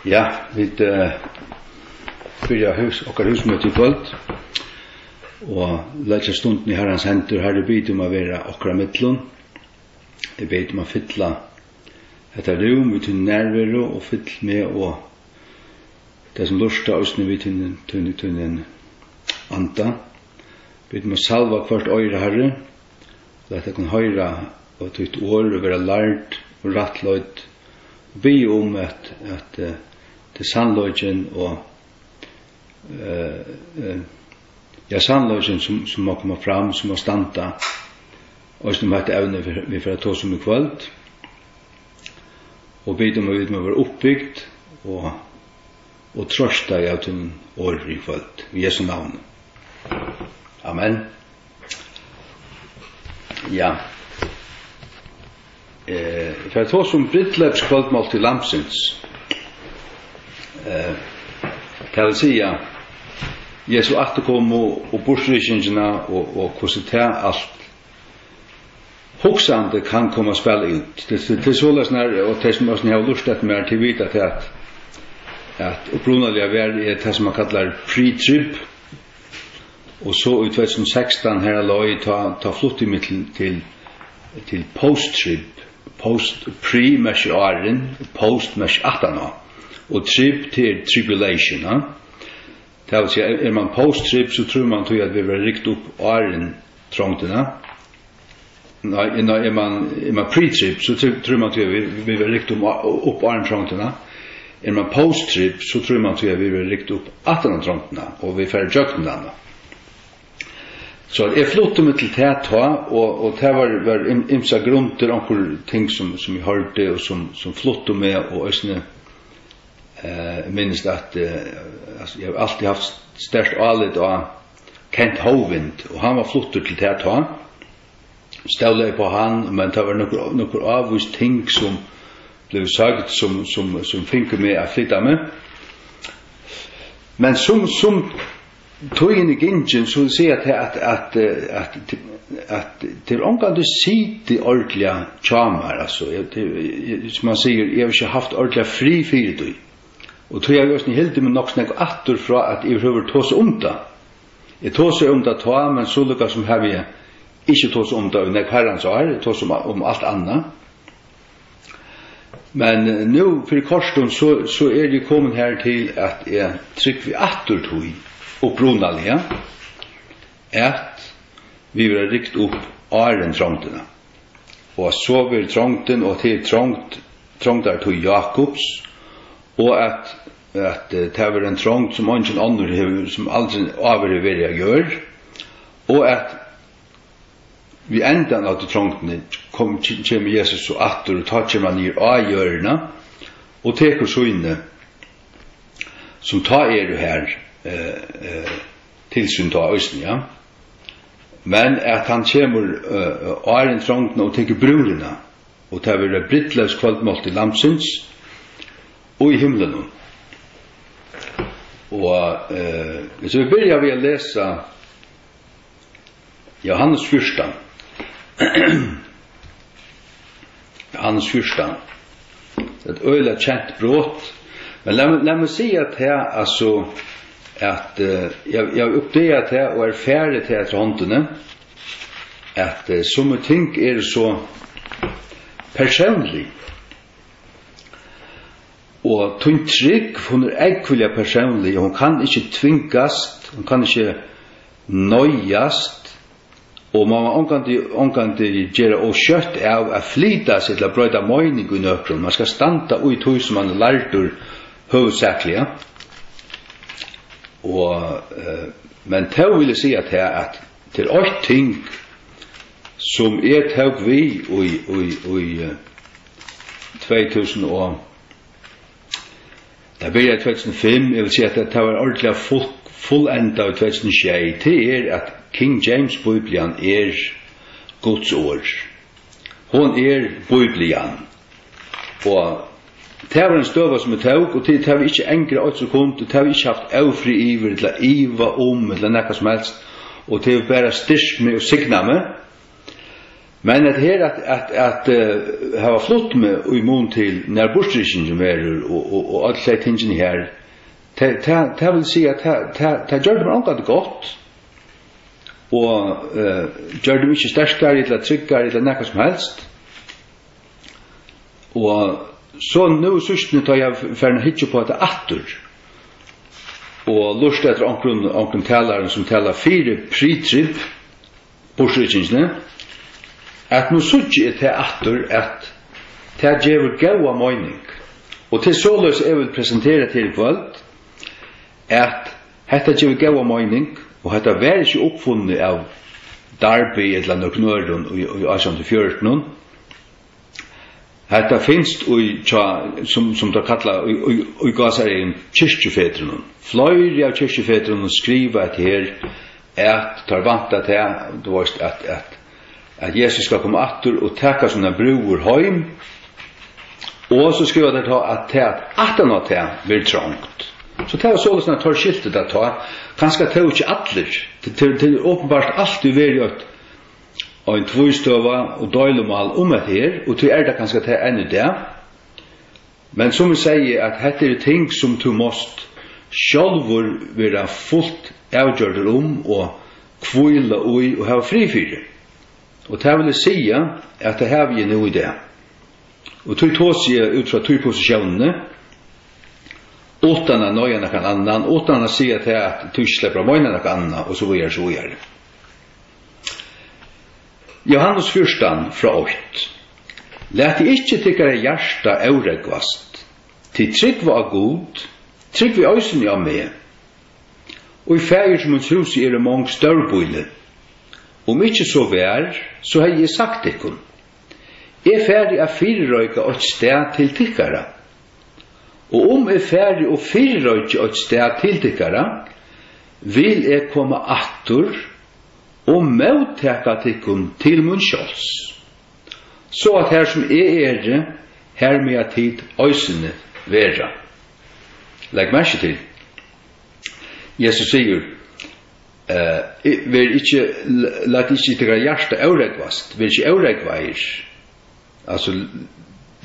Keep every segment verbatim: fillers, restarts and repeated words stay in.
Ja, vit, eh, byrja hús-, okkara húsmøti í kvøld og leggja stundina í Harrans hendur. Harri, eg biði teg um at vera okkara millum. Eg biði teg um at fylla hetta rúm við tíni nærveru og fyll meg og tey, sum lurta, eisini við tíni, tíni, tíni anda. Biði teg um at salva hvørt oyra, Harri. Lat okkum hoyra og títt orð og vera lærd og rættleidd. Og biði um, at, at, eh, tað er sannleikin og, eh, eh, ja, sannleikin, sum, sum má koma fram, sum má standa, eisini um hetta evni, vit, vit fara at tosa um í kvøld. Og biði um, at vit má vera uppbygd og og troystaði av tínum orði í kvøld. Í Jesu navni. Amen. Ja. Eh, eg fari at tosa um brúdleypskvøldmáltíð Lambsins. Eh, tað vil siga, Jesu afturkomu og burturrykingina og, og hvussu tað alt hugsandi kann koma at spæla út. Tað, tað, tað er soleiðis, nær, og tey, sum eisini hava lurtað eftir mær, tey vita tað, at, at upprunaliga var eg tað, sum man kallar pre-trib, og so í tvey túsund og sekstan, har á leið, tá, tá flutti eg meg til, til, til post-trib. Post, pre merkir áðrenn, post merkir aftaná, og trib, tað er tribulation, ja. Tað vil siga, er man post-trib, so trýr man tí, at vit verða rykt upp áðrenn trongdina. Nei, nei, er man, er man pre-trib, so trý-, trýr man tí, at vit, vit verða rykt um, upp áðrenn trongdina. Er man post-trib, so trýr man tí, at vit verða rykt upp aftan á trongdina, og vit fara ígjøgnum hana. So eg flutti meg til tað tá, og, og tað var, var im-, ymsar grundir, onkur ting, sum, sum eg hoyrdi, og sum, sum fluttu meg, og eisini, eh, minnist, at, eh, altso, eg havi altíð havt sterkt álit á Kent Hovind, og hann var fluttur til tað tá. Stólaði upp á hann, men tað var nøkur, nøkur ávís ting, sum blivu søgd, sum, sum, sum fingu meg at flyta meg. Men sum, sum tíðin er gingin, so vil eg siga, at, at, at, at, at, at tað er ongantíð sitið ordiliga hjá mær, altso, eg, tað, eg, sum man sigur, eg havi ikki havt ordiliga frið fyri tí. Og tí havi eg eisini hildið meg nokk so nógv aftur frá at yvirhøvur tosa um tað. Eg tosaði um tað tá, men so líka sum havi eg ikki tosað um tað í nógv harrans ár, eg tosi um, um alt annað. Men, eh, nú fyri kortum, so, so eri eg komin har til, at eg trúgvi aftur tí upprunaliga, at vit verða rykt upp áðrenn trongdina. Og at so verður trongdin, og at tað er trongd, trongdartíð Jakobs, og at, at, eh, tað verður ein trongd, sum eingin onnur hevur, sum aldrin áður hevur verið á jørð, og at við endan av tí trongdini kom, ke-, kemur Jesus so aftur, og tá kemur hann niður á jørðina og tekur síni, sum tá eru har, eh, eh, til sín tá eisini, ja. Men at hann kemur, eh, áðrenn trongdina og tekur brúðrina, og tað verður brúdleypskvøldmáltíð Lambsins í himlunum. Og, eh, so vit byrja við at lesa Jóhannes fjúrtan. Jóhannes fjúrtan. Eitt øgiliga kent brot. Men lat meg, lat meg siga tað, altso, at, eh, eg, eg havi uppdagað tað og erfarið tað eftir hondini, at, eh, summi ting eru so persónlig. Og tín trúgv, hon er ógvuliga persónlig, og hon kann ikki tvingast, hon kann ikki noyðast, og man má ongantíð, ongantíð gera ov skjótt av at flyta seg til at broyta meining í nøkrum. Man skal standa í tí, sum man er lærdur høvuðsakliga. Og, eh, men tó vil eg siga tað, at tað er eitt ting, sum eg tók við í, í, í, eh, tvey túsund og, tað byrjaði í tvey túsund og fimm, eg vil siga, at tað, tað var ordiliga full-, fullendað í tvey túsund og sjey, tað er, at King James Bíblian er Guds orð. Hon er Bíblian. Og tað var ein støða, sum eg tók, og tað, tað havi eg ikki angrað eitt sekund, og tað havi eg ikki havt ófrið yvir, ella iva um, ella nakað sum helst, og tað hevur bara styrkt meg og signað meg. Men at her at, at, at, eh, hava flutt meg í mun til, nær burturrykkingin verður og, og, og øll tey tingini her, tað, tað, tað vil siga, tað, tað, tað gjørdi mær ongantíð gott, og, eh, gjørdi meg ikki sterkari ella tryggari ella nakað sum helst. Og so nú síðstuni, tá eg eri farin at hyggja upp á hetta aftur, og lurta eftir onkrum, onkrum talarum, sum talar fyri pre-trib, burturrykkingini, at nú síggi eg tað aftur, at tað gevur góða meining. Og tað er soleiðis, eg vil presentera tað í kvøld, at hetta gevur góða meining, og hetta var ikki uppfunnið av Darby ella nøkrum øðrum í, í átjan hundrað og fjøruti. Hetta finst í, hjá, sum, sum teir kalla í, í, í gásareygum, kirkjufedrunum. Fleiri av kirkjufedrunum skriva hetta her, at teir vænta tað, tú veist, at, at, at Jesus skal koma aftur og taka sína brúður heim. Og so skriva teir tá, at tað, at aftan á tað verður trongt. So tað var soleiðis, at teir skiltu tað tá. Kanska tó ikki allir. Tað, tað, tað er openbart altíð verið eitt ein tvístøða og deilumál um hetta her, og tí er tað kanska tað enn í dag. Men sum eg segði, at hetta eru ting, sum tú mást sjálvur vera fult avgjørdur um og hvíla í og hava frið fyri. Og tað vil eg siga, at tað havi eg nú í dag. Og tí tosi eg út frá tí positiónini, uttan at noyða nakran annan, uttan at siga tað, at tú ikki sleppur at meina nakað annað, og so víðari, so víðari. Jóhannes fjúrtan, frá eitt. Latið ikki tykkara hjarta órógvast. Tit trúgva á Gud, trúgvið eisini á meg. Í Faðirs míns húsi eru mong stórbýli. Um ikki so var, so hevði eg sagt tykkum. Eg fari at fyrireika eitt stað til tykkara. Og um eg fari og fyrireiki eitt stað til tykkara, vil eg koma aftur og móttaka tykkum til mín sjálvs, so at har sum eg eri, har mega tit eisini vera. Legg merki til, Jesus sigur, eh, ver ikki, lat ikki tykkara hjarta órógvast, ver ikki órógvaðir. Altso,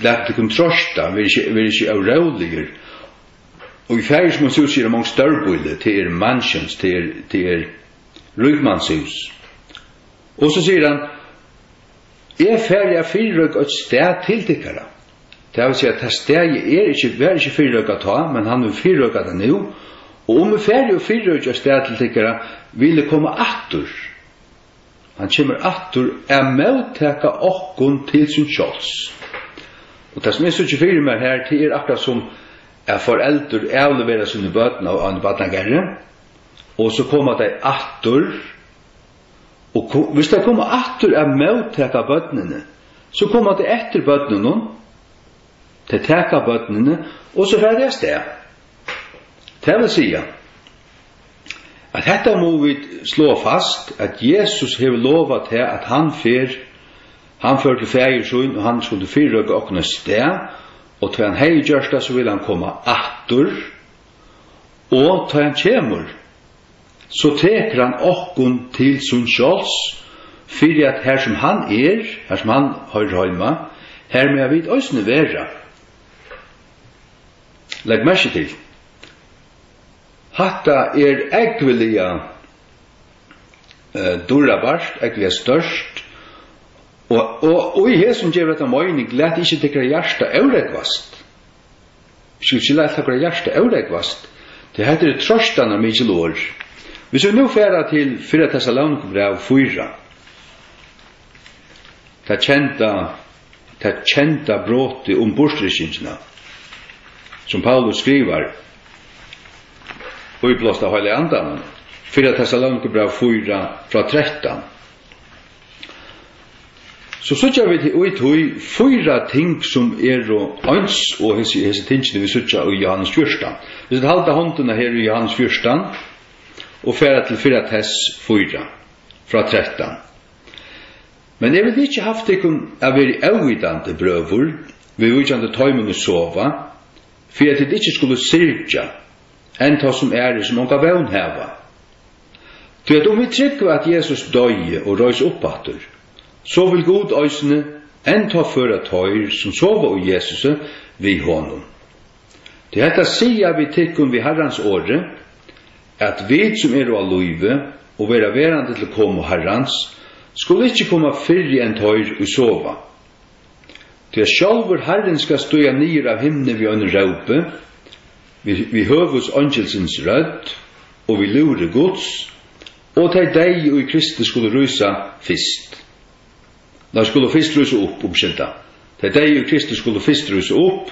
lat tykkum troysta, ver ikki, ver ikki óróligir. Og í Faðirs míns húsi eru mong stórbýli, tað er mansions, tað er, tað er ríkmannshús. Og so sigur hann, eg fari at fyrireika eitt stað til tykkara. Tað vil siga, at tað staðið er ikki, var ikki fyrireikað tá, men hann vil fyrireika tað nú. Og um eg fari og fyrireiki eitt stað til tykkara, vil eg koma aftur. Hann kemur aftur at móttaka okkum til sín sjálvs. Og tað, sum eg síggi fyri mær her, tað er akkurát sum at foreldur avlevera síni børn á, á ein barnagarði, og so koma tey aftur, og ko-, hvis tey koma aftur at móttaka børnini, so koma tey eftir børnunum, tey taka børnini, og so fara tey avstað. Tað vil siga, at hetta mugu vit sláa fast, at Jesus hevur lovað tað, at hann fer, hann fer til Faðir sín, og hann skuldi fyrireika okkum eitt stað, og tá hann hevði gjørt tað, so vil hann koma aftur, og tá hann kemur, so tekur hann okkum til sín sjálvs, fyri at har sum hann er, har sum hann hoyrir heima, har mega vit eisini vera. Legg merki til. Hatta er ógvuliga, eh, dýrabært, ógvuliga stórt. Og, og, og í hesum gevur hetta meining, lat ikki tykkara hjarta órógvast. Skulu ikki lata tykkara hjarta órógvast. Tí hetta eru troystanarmikil orð. Hvis vit nú fara til fyrra Tessalonikabræv fýra, tað kenda, tað kenda brotið um burturrykkingina, sum Paulus skrivar, íblást av Heilaga Andanum, fyrra Tessalonikabræv fýra frá trettan, so síggja vit í tí fýra ting, sum eru eins og hesi, hesi tingini, vit síggja í Jóhannes fjúrtan. Vit halda hondina her í Jóhannes fjúrtan og fara til fyrra Tess fýra frá trettan. Men eg vildi ikki havt tykkum at verið óvitandi, brøður, viðvíkjandi teimum, ið sova, fyri at tit ikki skulu syrgja, enn tá sum aðrir, sum onga vón hava. Tí at um vit trúgva, at Jesus doyði og reis upp aftur, so vil Gud eisini enntá føra teir, sum sova í Jesusi, við honum. Tí hetta siga vit tykkum við Harrans orði, at vit, sum eru á lívi og verða verandi til komu Harrans, skulu ikki koma fyrri enn teir, ið sova. Tí at sjálvur Harrin skal stíga niður av himni við einum rópi, við, við høvuðs eingilsins rødd og við lúðri Guds, og tey deyðu í Kristi skulu rísa fyrst. Nei, skulu fyrst rísa upp, umskylda. Tey deyðu í Kristi skulu fyrst rísa upp.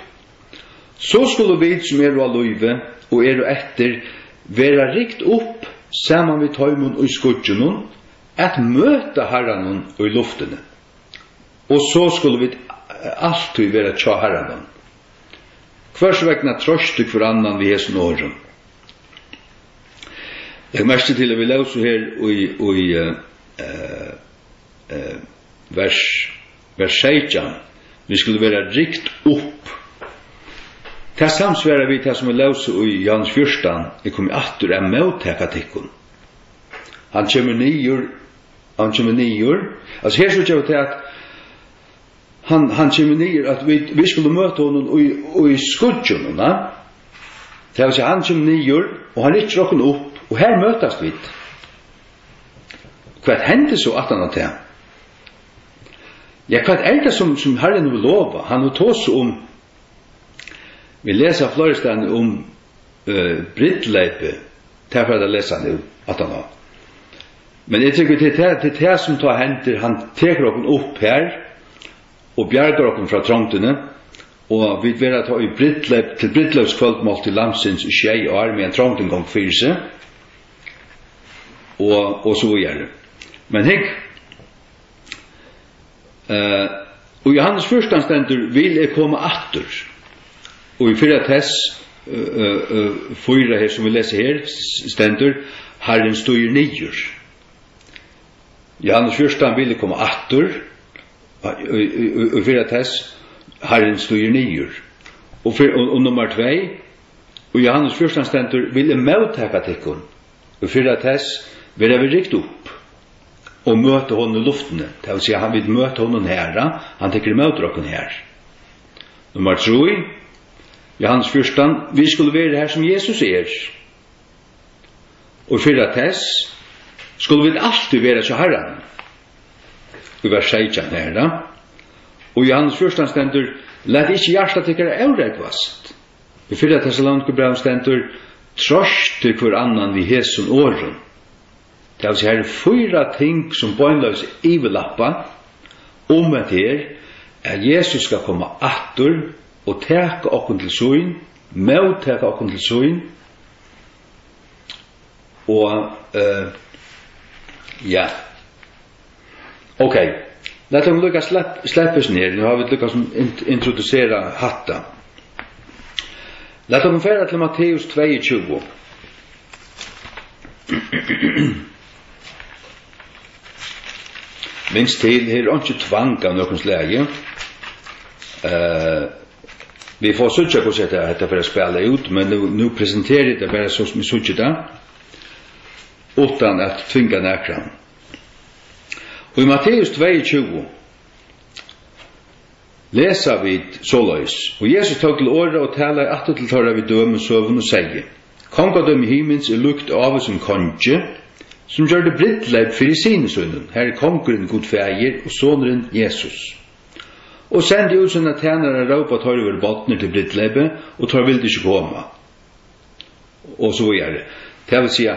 So skulu vit, sum eru á lívi og eru eftir, vera rykt upp saman við teimum í skýggjunum, at møta Harranum í luftini. Og so skulu vit altíð vera hjá Harranum. Hvørs vegna troyst hvør annan við hesum orðum. Legg merki til, at vit lósu her í, í, eh, eh, eh, vers, vers seytjan. Vit skulu vera rykt upp. Tað samsvarar við tað, sum vit lósu í Jóhannes fjúrtan: Eg komi aftur at móttaka tykkum. Hann kemur niður, hann kemur niður. Altso, her síggja vit tað, at hann, hann kemur niður, at vit, vit skulu møta honum í, í skýggjunum, na? Tað vil siga, hann kemur niður, og hann rykkir okkum upp, og her møtast vit. Hvat hendir so aftan á tað? Ja, hvat er tað, sum, sum Harrin hevur lovað? Hann hevur tosað um, vit lesa fleiri staðni um, eh, brúdleypið, tað fara vit at lesa nú, aftaná. Men eg trúgvi, tað er tað, tað er tað, sum tá hendir, hann tekur okkum upp her og bjargar okkum frá trongdini, og vit verða tá í brúdleyp, til brúdleypskvøldmáltíð Lambsins í sjey ár, meðan trongdin gongur fyri seg, og, og so víðari. Men hygg, Eh, og Jóhannes fjúrtan stendur: Vil eg koma aftur. Og í fyrra Tess, eh, eh, eh, fýra her, sum vit lesa her, s-, stendur: Harrin stígur niður. Jóhannes fjúrtan: Vil eg koma aftur. Og í, í, í, í fyrra Tess: Harrin stígur niður. Og fyr-, og, og nummar tvey, og Jóhannes fjúrtan stendur: Vil eg móttaka tykkum. Og fyrra Tess: Verða vit rykt upp og møta honum í luftini. Tað vil siga, hann, vit møta honum her, ja? Hann tekur ímóti okkum her. Nummar trý, Jóhannes fjúrtan: Vit skulu vera har, sum Jesus er. Og í fyrra Tess: Skulu vit altíð vera hjá Harranum. Í vers seytjan her, ja? Og Jóhannes fjúrtan stendur: Lat ikki hjarta tykkara órógvast. Í fyrra Tessalonikabrævi stendur: Troystið hvør annan við hesum orðum. Tað vil siga, her eru fýra ting, sum beinleiðis yvirlappa um hetta her, at Jesus skal koma aftur og taka okkum til sín, móttaka okkum til sín, og, eh, ja. Ok, lat okkum líka slepp-, sleppa hesum her. Nú hava vit líka sum int-, introduserað hatta. Lat okkum fara til Matteus tveyogtjúgu. Minst til, her er einki tvang av nøkrum slagi. Eh, vit fáa síggja, hvussu hetta, hetta fer at spæla út, men nú, nú presenteri eg tað bara so, sum eg síggi tað, uttan at tvinga nakran. Og í Matteus tveyogtjúgu lesa vit soleiðis: Og Jesus tók til orða og talaði aftur til teirra við dømisøgum og segði: Kongadømi himins er líkt ávísum kongi, sum gjørdi brúdleyp fyri syni sínum. Har er kongurin Gud Faðir og sonurin Jesus. Og sendi út sínar tænarar at rópa, teir vóru bodnir til brúdleypið, og teir vildu ikki koma. Og so víðari. Tað vil siga,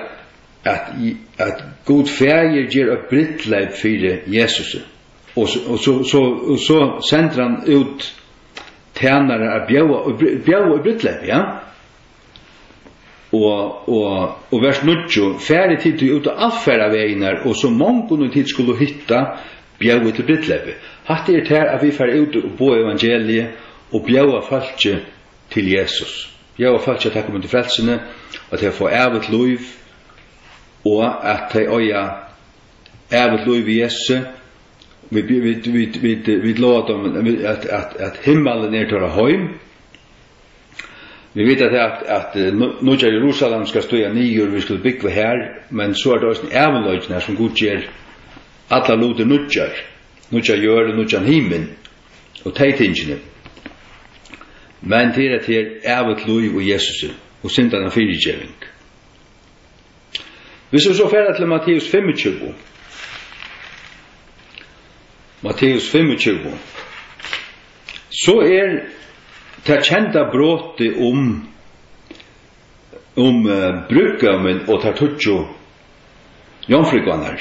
at, at Gud Faðir ger eitt brúdleyp fyri Jesusi. Og so, og so, so, og so sendir hann út tænarar at bjóða, og brú-, bjóða í brúdleyp, ja? Og, og, og vers níggju: Farið tit tí út á alfarnar vegirnar, og so mongum ið tit skulu hitta, bjóðið til brúdleypið. Hatta er tað, at vit fara út og boða evangeliið og bjóða fólki til Jesus. Bjóða fólki at taka ímóti frelsuni, at tey fáa ævigt lív, og at tey eiga ævigt lív við Jesusi. Vit, vit, vit, vit, vit lova teimum, at, at, at himmalin er teirra heim. Vit vita tað, at, at, eh, nú-, nýggja Jerusalem skal stíga niður, vit skulu búgva har, men so er tað eisini ævinleikin har, sum Gud ger allar lutir nýggjar. nýggja jørð og nýggjan himin og tey tingini. Men tað er, at tað er ævigt lív í Jesusi og syndanna fyrigeving. Hvis vit so fara til Matteus fimmogtjúgu, Matteus fimmogtjúgu, so er tað kenda brotið um, um, eh, brúðgómin og tær tíggju jomfrúgvarnar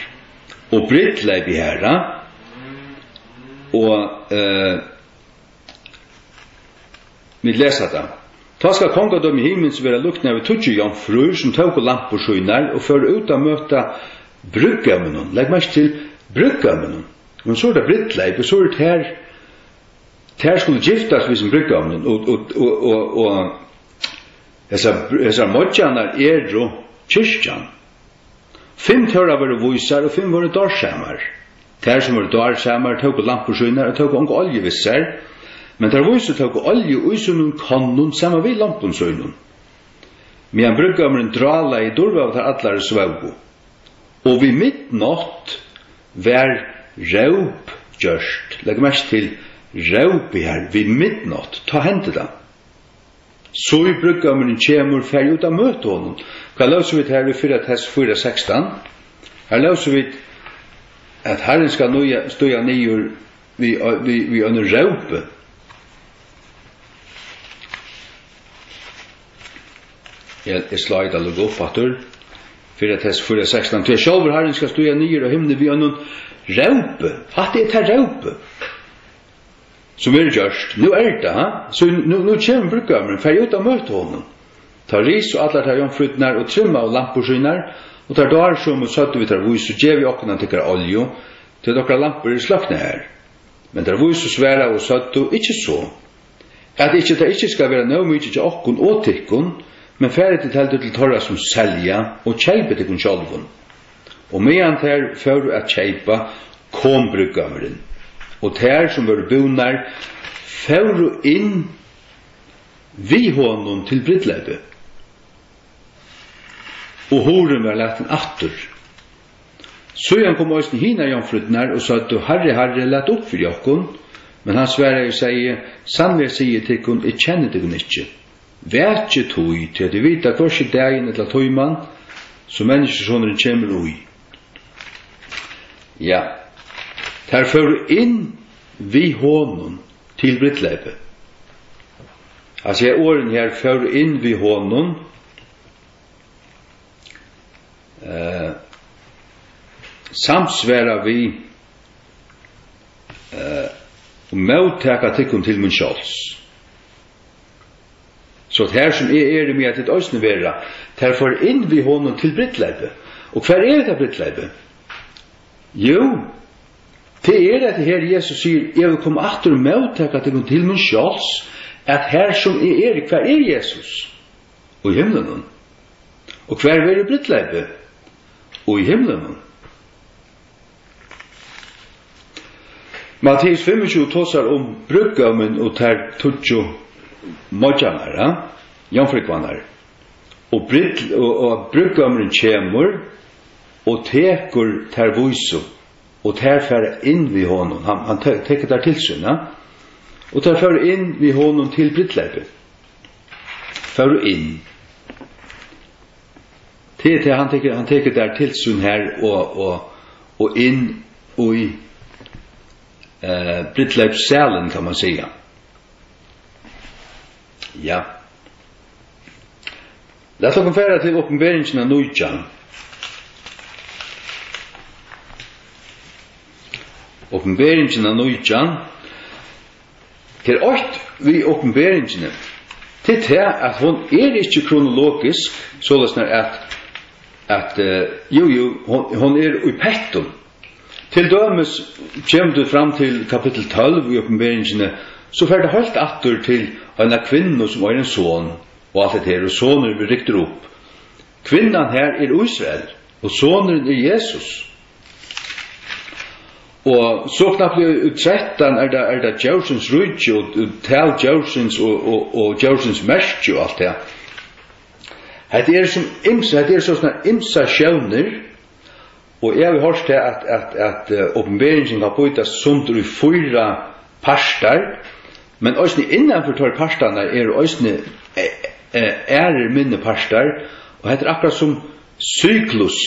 og brúdleypið har, og, eh, vit lesa tað. Tá skal kongadømi himins vera líknað við tíggju jomfrúr, sum tóku lampur sínar og fóru út at møta brúðgóminum. Legg merki til brúðgóminum. Men so er tað brúdleyp, og so er tað her, tær skulu giftast við sum brúðgóminum, og, og, og, og, og hesar, hesar moyggjarnar eru kirkjan. Fimm teirra vóru vísar, og fimm vóru dársamar. Tær, sum vóru dársamar, tóku lampur sínar og tóku onga olju við sær, men tær vísu tóku olju í sínum konnum saman við lampum sínum. Meðan brúðgómurin drálaði, durvaðu tær allar og svóvu. Og við midnátt var róp gjørt. Legg merki til rópið her. Við midnátt, tá hendi tað. So ið brúðgómurin kemur, farið út at møta honum. Hvat lósu vit her í fyrra Tess fýra sekstan? Her lósu vit, at Harrin skal nýja, stíga niður við, við, við einum rópi. Eg, eg slái tað líka upp aftur. Fyrra Tess fýra sekstan. Tí sjálvur Harrin skal stíga niður á himni við einum rópi. Hatta er tað rópið, sum er gjørt. Nú er tað, ha? So nú, nú kemur brúðgómurin, farið út at møta honum. Tá risu allar tær jomfrúrnar og trimmaðu lampur sínar, og tær dársømu søgdu við tær vísu: Gevið okkum av tykkara olju, tí at okkara lampur eru sløknar har. Men tær vísu svaraðu og søgdu: Ikki so, at ikki, tað ikki skal vera nóg mikið hjá okkum og tykkum, men farið tit heldur til teirra, sum selja, og keypið tykkum sjálvum. Og meðan tær fóru at keypa, kom brúðgómurin, og tær, sum vóru búnar, fóru inn við honum til brúdleypið, og hurðin var latin aftur. Síðan komu eisini hinar jomfrúrnar og søgdu: Harri, Harri, lat upp fyri okkum. Men hann svaraði og segði: Sanniliga sigi eg tykkum, eg kenni tykkum ikki. Vakið tí, tí at tit vita hvørki dagin ella tíman, sum Menniskjusonurin kemur í. Ja, tær fóru inn við honum til brúdleypið. Altso, her orðini her, fóru inn við honum, eh, samsvara við, eh, og móttaka tykkum til mín sjálvs. So at har sum eg eri, mega tit eisini vera. Tær fóru inn við honum til brúdleypið. Og hvar er hetta brúdleypið? Jú, tað er, at her Jesus sigur: Eg vil koma aftur og móttaka tykkum til mín sjálvs, at har sum eg eri. Hvar er Jesus? Í himlunum. Og hvar verður brúdleypið? Í himlunum. Matteus fimmogtjúgu tosar um brúðgómin og tær tíggju moyggjarnar, ja? Jomfrúgvarnar. Og brúdl-, og, og brúðgómurin kemur og tekur tær vísu, og tær fara inn við honum. Hann, hann te-, tekur tær til sín, ja? Og tær fara inn við honum til brúdleypið. Fóru inn. Tað er tað, hann tekur, hann tekur tær til sín her og, og, og inn í, eh, brúdleypssalin, kann man siga. Ja. Lat okkum fara til Opinberingina nítjan. Opinberingina nítjan. Tað er eitt við Opinberingini. Tað er tað, at hon er ikki kronologisk, soleiðis at, at, eh, jú, jú, hon, hon er í pettum. Til dømis kemur tú fram til kapittul tólv í Opinberingini, so fer tað heilt aftur til eina kvinnu, sum eigur ein son, og alt hetta her, og sonurin verður riktur upp. Kvinnan her er Ísrael, og sonurin er Jesus. Og so knappliga í trettan er tað, er tað djórsins ríki og, og tal djórsins og, og, og djórsins merki og alt tað. Hetta er sum yms-, hetta er so snar ymsar sjónir, Og eg havi hoyrt tað, at, at, at, eh, opinberingin kann býtast sundur í fýra partar, men eisini innanfyri teir partarnar eru eisini, eh, eh, aðrir minni partar, og hetta er akkurát sum syklus,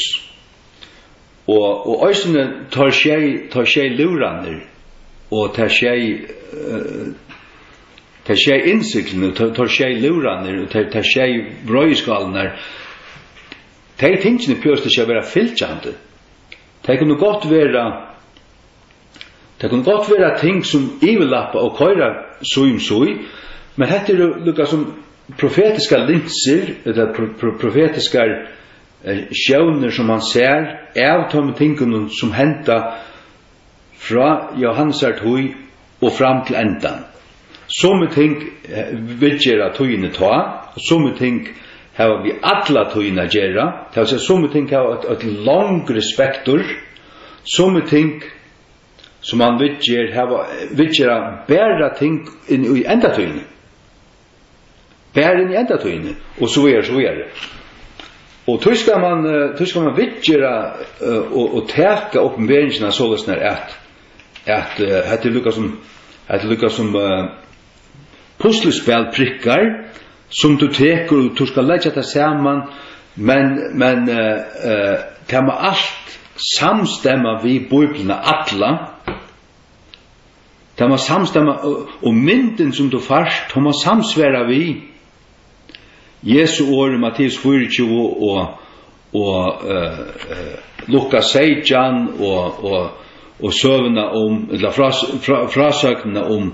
og, og eisini teir sjey, teir sjey lúðrarnir, og tær sjey, eh, tær sjey innsiglini, og teir, teir sjey lúðrarnir, og tær, tær sjey vreiðiskálirnar, tey tingini behøvast ikki at vera fylgjandi. Tey kunnu gott vera, tað kunnu gott vera ting, sum yvirlappa og koyra sín síð, men hetta eru líka sum profetiskar linsur, ella pro-, pro-, profetiskar, eh, sjónir, sum hann sær av teimum tingunum, sum henda frá Jóhannesar tíð og fram til endan. Summi ting, eh, viðgera tíðini tá, og summi ting hava við alla tíðina at gera. Tað vil siga, summi ting hava eitt, eitt longri spektur, summi ting, sum hann viðger, hava, viðgera bara ting inn í endatíðini. Bara inn í endatíðini, og so víðari, so víðari. Og tí skal mann, eh, tí skal mann viðgera, eh, og, og taka opinberingina soleiðis nær at, at, eh, hetta er líka sum, hetta er líka sum, eh, puslispæl prikkar, sum tú tekur, og tú skal leggja tað saman, men, men, eh, eh, tað má alt samstemma við Bíbliuna alla. Tað má samstemma, og, og myndin, sum tú fært, hon má samsvara við Jesu orð í Matteus fýraogtjúgu og, og, eh, eh, Lukas seytjan og, og, og søguna um, ella frás-, frá-, frásøgnina um,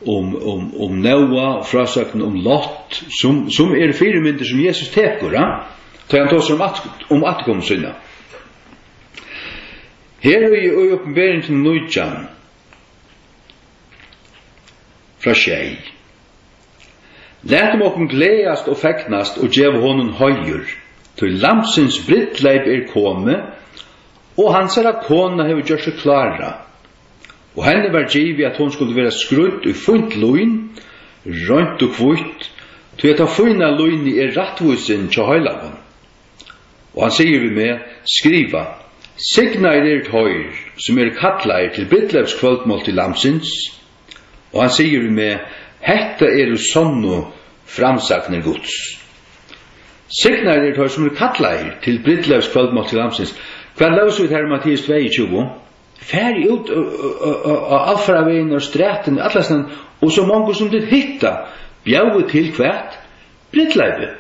um, um, um Nóa, frásøgnina um Lot, sum, sum eru fyrimyndir, sum Jesus tekur, ja? Tá hann tosar um at-, um afturkomu sína. Her í, í Opinberingini nítjan, frá sjey. Latum okkum gleðast og fegnast og geva honum heiður, tí Lambsins brúdleyp er komið, og hansara kona hevur gjørt seg klára. Og henni var givið, at hon skuldi vera skrídd í fínt lín, reint og hvítt, tí at tað fína línið er rættvísin hjá heilagum. Og hann sigur við meg: Skriva: Signaðir eru teir, sum eru kallaðir til brúdleypskvøldmáltíð Lambsins. Og hann sigur við meg: Hetta eru sonnu framsagnir Guds. Signaðir eru teir, sum eru kallaðir til brúdleypskvøldmáltíð Lambsins. Hvat lósu vit her í Matteus tveyogtjúgu? Farið út á, á, á, á alfarvegin og strætini, allastaðni, og so mong sum tit hitta, bjóðið til hvat? Brúdleypið.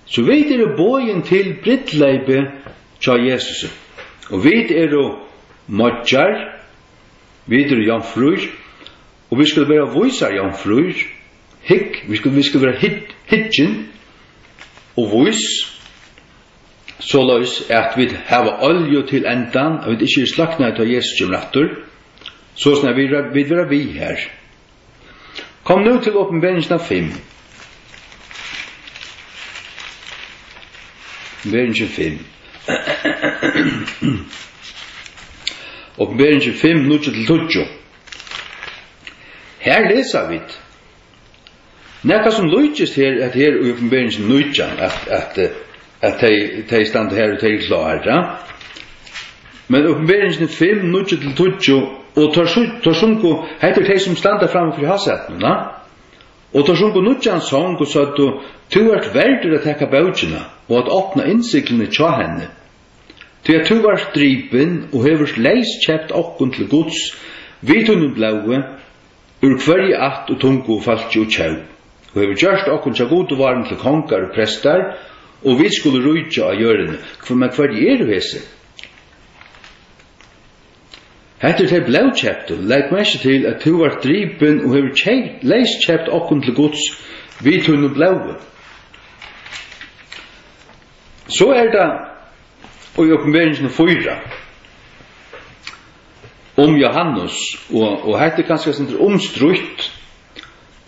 So vit eru boðin til brúdleypið hjá Jesusi. Og vit eru moyggjar, vit eru jomfrúir, og vit skulu vera vísar jomfrúir. Hygg, vit skulu, vit skulu vera hygg-, hyggin og vís, soleiðis at vit hava olju til endan, at vit ikki eru sløknaðir, tá Jesus kemur aftur, soleiðis at vit, vit vera við har. Kom nú til Opinberingina fimm. Opinberingin fimm. Opinberingin fimm, níggju til tíggju. Her lesa vit nakað, sum líkist her, at her í Opinberingin nítjan, at, at, eh, at tey, tey standa her og tey eru klár, ja? Men Opinberingin fimm, níggju til tíggju, og teir su-, teir sungu, hetta eru tey, sum standa framman fyri hásætinum, ja? Og teir sungu nýggjan song og søgdu: Tú ert verdur at taka bókina og at opna innsiglini hjá henni. Tí at tú vart dripin og hevur leyskeypt okkum til Guds við tínum blóði, úr hvørji ætt og tungu og fólki og tjóð, og hevur gjørt okkum hjá Gudi várum til kongar og prestar, og vit skulu ríkja á jørðini. Hv-, men hvørji eru hesi? Hetta eru tey blóðkeyptu. Legg merki til, at tú vart dripin og hevur key-, leyskeypt okkum til Guds við tínum blóði. So er tað í Opinberingini fýra um Jóhannes, og, og hetta er kanska eitt sindur umstrítt.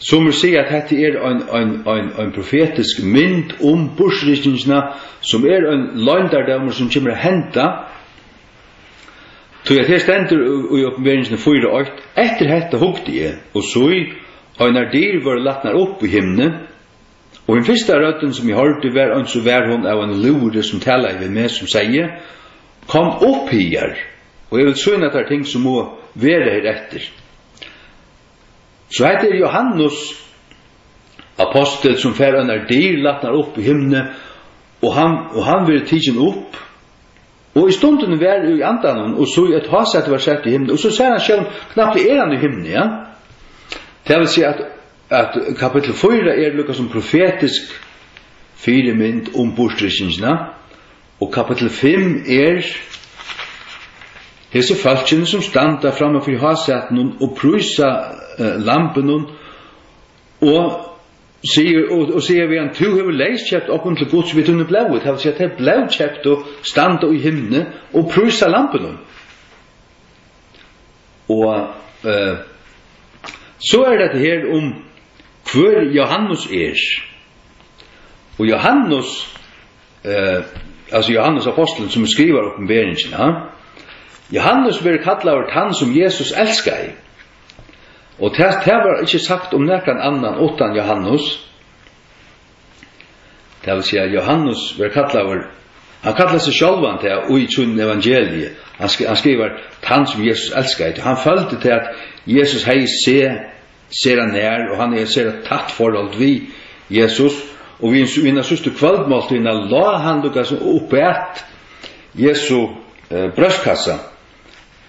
Summir siga, at hetta er ein, ein, ein, ein profetisk mynd um burturrykingina, sum er ein loyndardómur, sum kemur at henda. Tí at her stendur í, í Opinberingini fýra eitt: Eftir hetta hugdi eg, og sí, einar dyr vóru latnar upp í himni, og hin fyrsta røddin, sum eg hoyrdi, var eins og var hon av einum lúðri, sum talaði við meg, sum segði: Kom upp higar, og eg vil sýna tær ting, sum mugu vera her eftir. So hetta er Jóhannes, apostul, sum fær einar dyr latnar upp í himni, og hann, og hann verður tikin upp, og í stundini var í andanum, og so eitt hásæti var sett í himni, og so sær hann sjálvum, knappliga er hann í himni, ja. Tað vil siga, at, at kapittul fýra er líka sum profetisk fyrimynd um burturrykkingina, og kapittul fimm er hesi fólkini, sum standa framman fyri hásætinum og prísa, eh, lambinum, og sigur, og, og siga við hann: "Tú hevur leyskeypt okkum til Guds við tínum blóði." Tað vil siga, tey blóðkeyptu standa í himni og prísa lambinum. Og, eh, so er tað her um, hvør Jóhannes er. Og Jóhannes, eh, altso Jóhannes apostlin, sum skrivar Opinberingina, Jóhannes verður kallaður tann, sum Jesus elskaði. Og tað, tað var ikki sagt um nakran annan uttan Jóhannes. Tað vil siga, Jóhannes verður kallaður, hann kallar seg sjálvan tað í sínum evangelii. Hann sk-, hann skrivar: "Tann, sum Jesus elskaði." Hann føldi tað, at Jesus hevði seg sera nær, og hann hevði sera tætt forhold við Jesus, og við, við hina síðstu kvøldmáltíðina lá hann líka sum upp at Jesu, eh, brjóstkassa.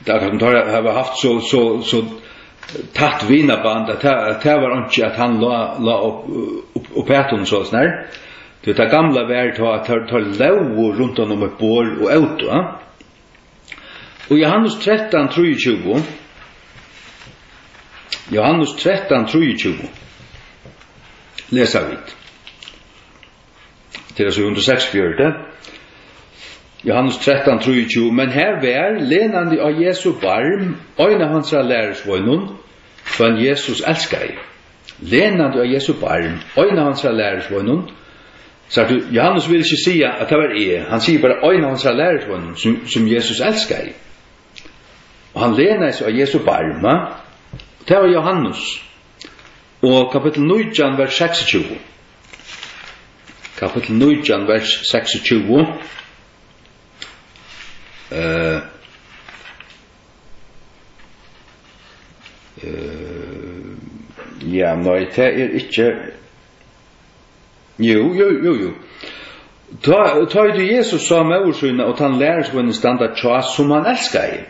Tað er akkurát sum teir hava havt so, so, so tætt vinaband, at tað, at tað var einki, at hann lá, lá upp, upp, upp at honum soleiðis nær. Tí tað gamla var tá, at teir, teir lógu rundan um eitt borð og ótu, ja. Og Jóhannes trettan trýogtjúgu, Jóhannes trettan trýogtjúgu, lesa vit. Til er so hundrað og seksogfjøruti. Jóhannes trettan trýogtjúgu: "Men her var, lenandi á Jesu barm, ein av hansara lærisveinum, hvønn Jesus elskaði." Lenandi á Jesu barm, ein av hansara lærisveinum. Sært tú, Jóhannes vil ikki siga, at tað var eg. Hann sigur bara, ein av hansara lærisveinum, sum, sum Jesus elskaði. Og hann lenaði seg á Jesu barm, ha? Og tað var Jóhannes. Og kapittul nítjan, vers seksogtjúgu. Kapittul nítjan, vers seksogtjúgu. Eh, eh, ja, nei, tað er ikki, jú, jú, jú, jú. Tá, tá ið Jesus sá móður sína og tann lærisveinin standa hjá, sum hann elskaði,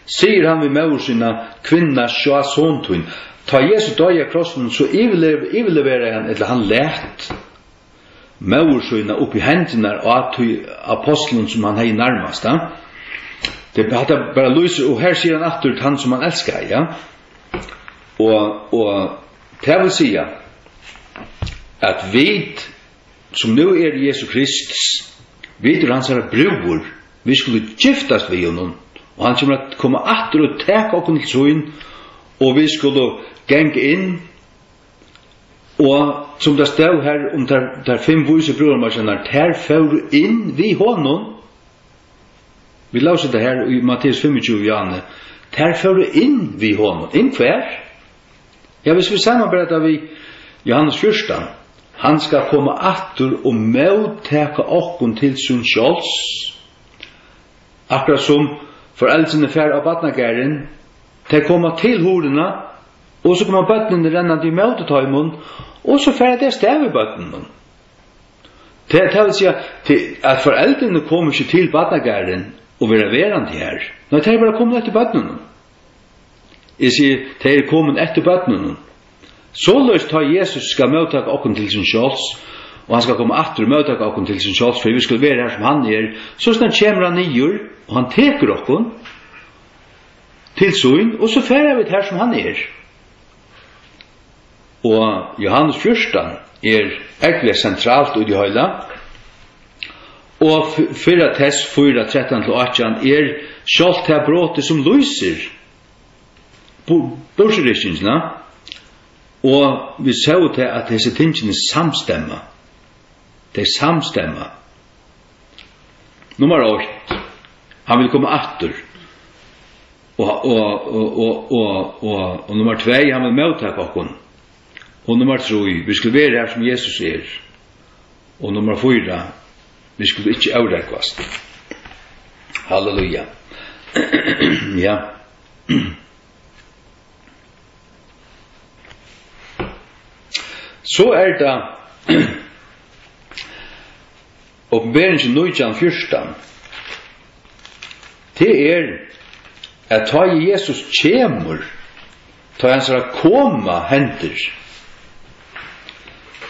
sigur hann við móður sína: "Kvinna, sjá son tín." Tá Jesus doyði á krossinum, so yvirlev-, yvirleveraði hann, ella hann læt móður sína upp í hendurnar á tí apostlinum, sum hann hevði nærmast, ja. Tað, hatta bara lýsir, og her sigur hann aftur: "Tann, sum hann elskaði", ja. Og, og tað vil siga, at vit, sum nú eru Jesu Krists, vit eru hansara brúður, vit skulu giftast við honum, og hann kemur at koma aftur og taka okkum til sín, og vit skulu ganga inn, og sum tað stóð her um tær, tær fimm vísu brúðarmeistrarnar, tær fóru inn við honum. Vit lósu tað her í Matteus fimmogtjúgu, Johanne. Tær fóru inn við honum. Inn hvar? Ja, hvis vit samanbera tað við Johannes fjúrtan, hann skal koma aftur og móttaka okkum til sín sjálvs. Akkurát sum foreldrini fara á barnagarðin, tey koma til hurðina, og so koma børnini rennandi ímóti teimum, og so fara tey avstað við børnunum. Tað, tað vil siga, til, at foreldrini koma ikki til barnagarðin og verða verandi har. Nei, tey eru bara komin eftir børnunum. Eg sigi, tey eru komin eftir børnunum. Soleiðis, tá Jesus skal móttaka okkum til sín sjálvs, og hann skal koma aftur og móttaka okkum til sín sjálvs, fyri vit skulu vera har, sum hann er, so snart kemur hann niður, og hann tekur okkum til sín, og so fara vit har, sum hann er. Og Johannes fjúrtan er ógvuliga sentralt í tí heila. Og f-, fyrra Tess fýra, trettan til átjan er sjálvt tað brotið, sum lýsir bu-, burturrykkingina. Og vit sóu tað, at hesi tingini samstemma. Tey samstemma. Nummar eitt, hann vil koma aftur. Og, og nummar tvey, hann vil móttaka okkum. Og nummar trý, vit skulu vera har, sum Jesus er. Og nummar fýra, vit skulu ikki órógvast. Halleluja. Ja. So er tað Opinberingin nítjan fjúrtan. Tað er, at tá ið Jesus kemur, tá ið hansara koma hendir,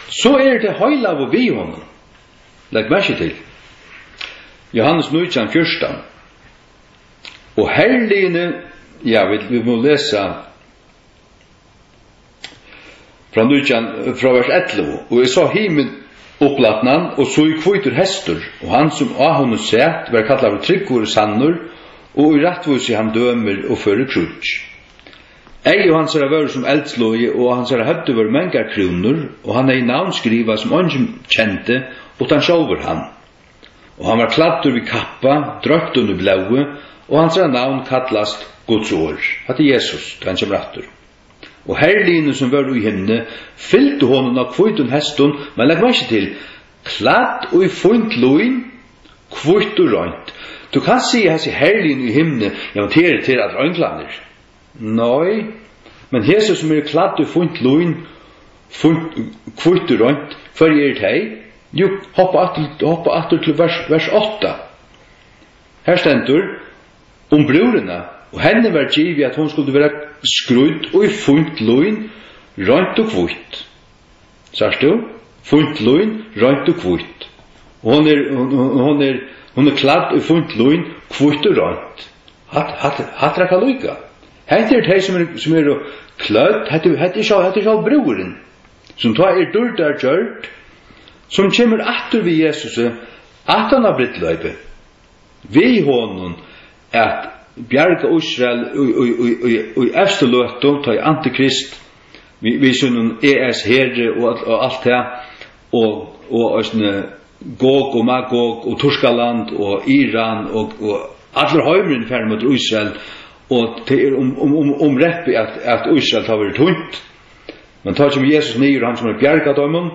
so eru tey heilagu við honum. Legg merki til Jóhannes nítjan fjúrtan. Og herligini, ja, vit, vit mugu lesa frá nítjan, frá vers ellivu: "Og eg sá himin upplatnan, og so hvítur hestur, og hann, sum á honum sat, var kallaður Tryggur og Sannur, og í rættvísi hann dømir og førir kríggj. Eygu hansara vóru sum eldslogi, og á hansara høvdi vóru mangar krúnur, og hann hevði navn skrivað, sum eingin kendi, uttan sjálvur hann. Og hann var klæddur við kappa, droyptum í blóði, og hansara navn kallast Guds orð." Hatta er Jesus, tá hann kemur aftur. "Og herligini, sum vóru í himni, fylgdu honum á hvítum hestum." Men legg merki til, "klædd í fínt lín, hvítt og reint." Tú kanst siga, hasi herligini í himni, ja, men tað eru, tað eru allir einglarnir. Nei, men hesi, sum eru klædd í fínt lín, fínt, hvítt og reint, hvørji eru tey? Jú, hoppa aftur, hoppa aftur til vers, vers átta. Her stendur um brúðrina: "Og henni var givið, at hon skuldi vera skrídd í fínt lín, reint og hvítt." Sært tú? Fínt lín, reint og hvítt. Og hon er, hon, hon, hon er, hon er klædd í fínt lín, hvítt og reint. Hatt, hatt, hatt er líka. Hetta eru tey, sum eru, sum eru klødd, hetta, hetta er sjálv, hetta er sjálv brúðurin, sum tá er dýrdargjørd, sum kemur aftur við Jesusi, aftan á brúdleypið, við honum at bjarga Ísrael í, í, í, í, í evstu løtu, tá ið Antikrist við, við sínum E S heri og, all- og alt tað, og, og eisini Gog og Magog og Turkaland og Iran og, og allur heimurin fer móti Ísrael, og tað er um, um, um, um reppið, at, at Ísrael tá verður týnt. Men tá kemur Jesus niður, og hann kemur at bjarga teimum,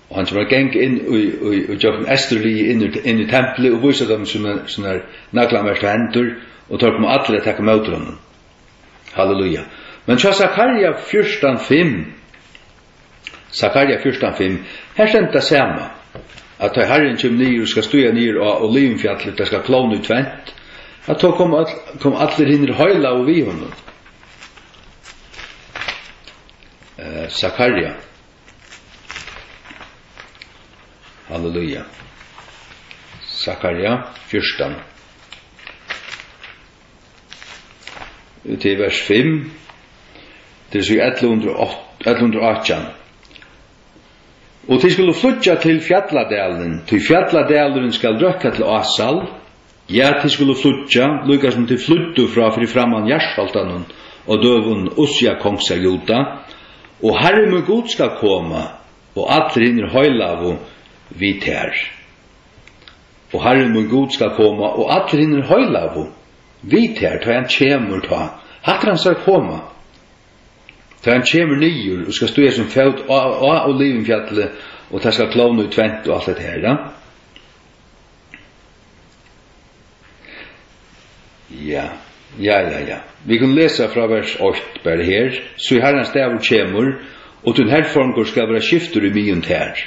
og hann kemur at ganga inn í, í, í gjøgnum Eysturliðið, inn í, inn í templið og vísa teimum sínar, sínar naglamerktu hendur, og teir koma allir at taka ímóti honum. Halleluja. Men hjá Sakaria fjúrtan fimm, Sakaria fjúrtan fimm, her stendur tað sama, at tá Harrin kemur niður og skal stíga niður á Olivufjallið, tað skal klovna í tvent, at tá koma øll, koma allir hinir heilagu við honum. Eh, Sakaria. Halleluja. Sakaria fjúrtan. Til vers fimm, til so ellivu hundrað og átta, ellivu hundrað og átjan. Og tit skulu flýggja til fjalladalin, tí fjalladalurin skal røkka til Ásal. Ja, tit skulu flýggja, líka sum tit flýddu frá fyri framman jarðskjálvtanum á døgum Ussia kongs av Juda. Og Harrin mín Gud skal koma, og allir hinir heilagu við tær. Og Harrin mín Gud skal koma, og allir hinir heilagu við tær, tá hann kemur, tá. Hatta er hansara koma. Tá hann kemur niður og skal stíga sín fót á, á Olivufjalli, og tað skal klovna í tvent og alt hetta her, ja. Ja, ja, ja, ja. Vit kunnu lesa frá vers eitt bara her. So Harrans dagur kemur, og tín herforngur skal vera skiftur í miðjum tær.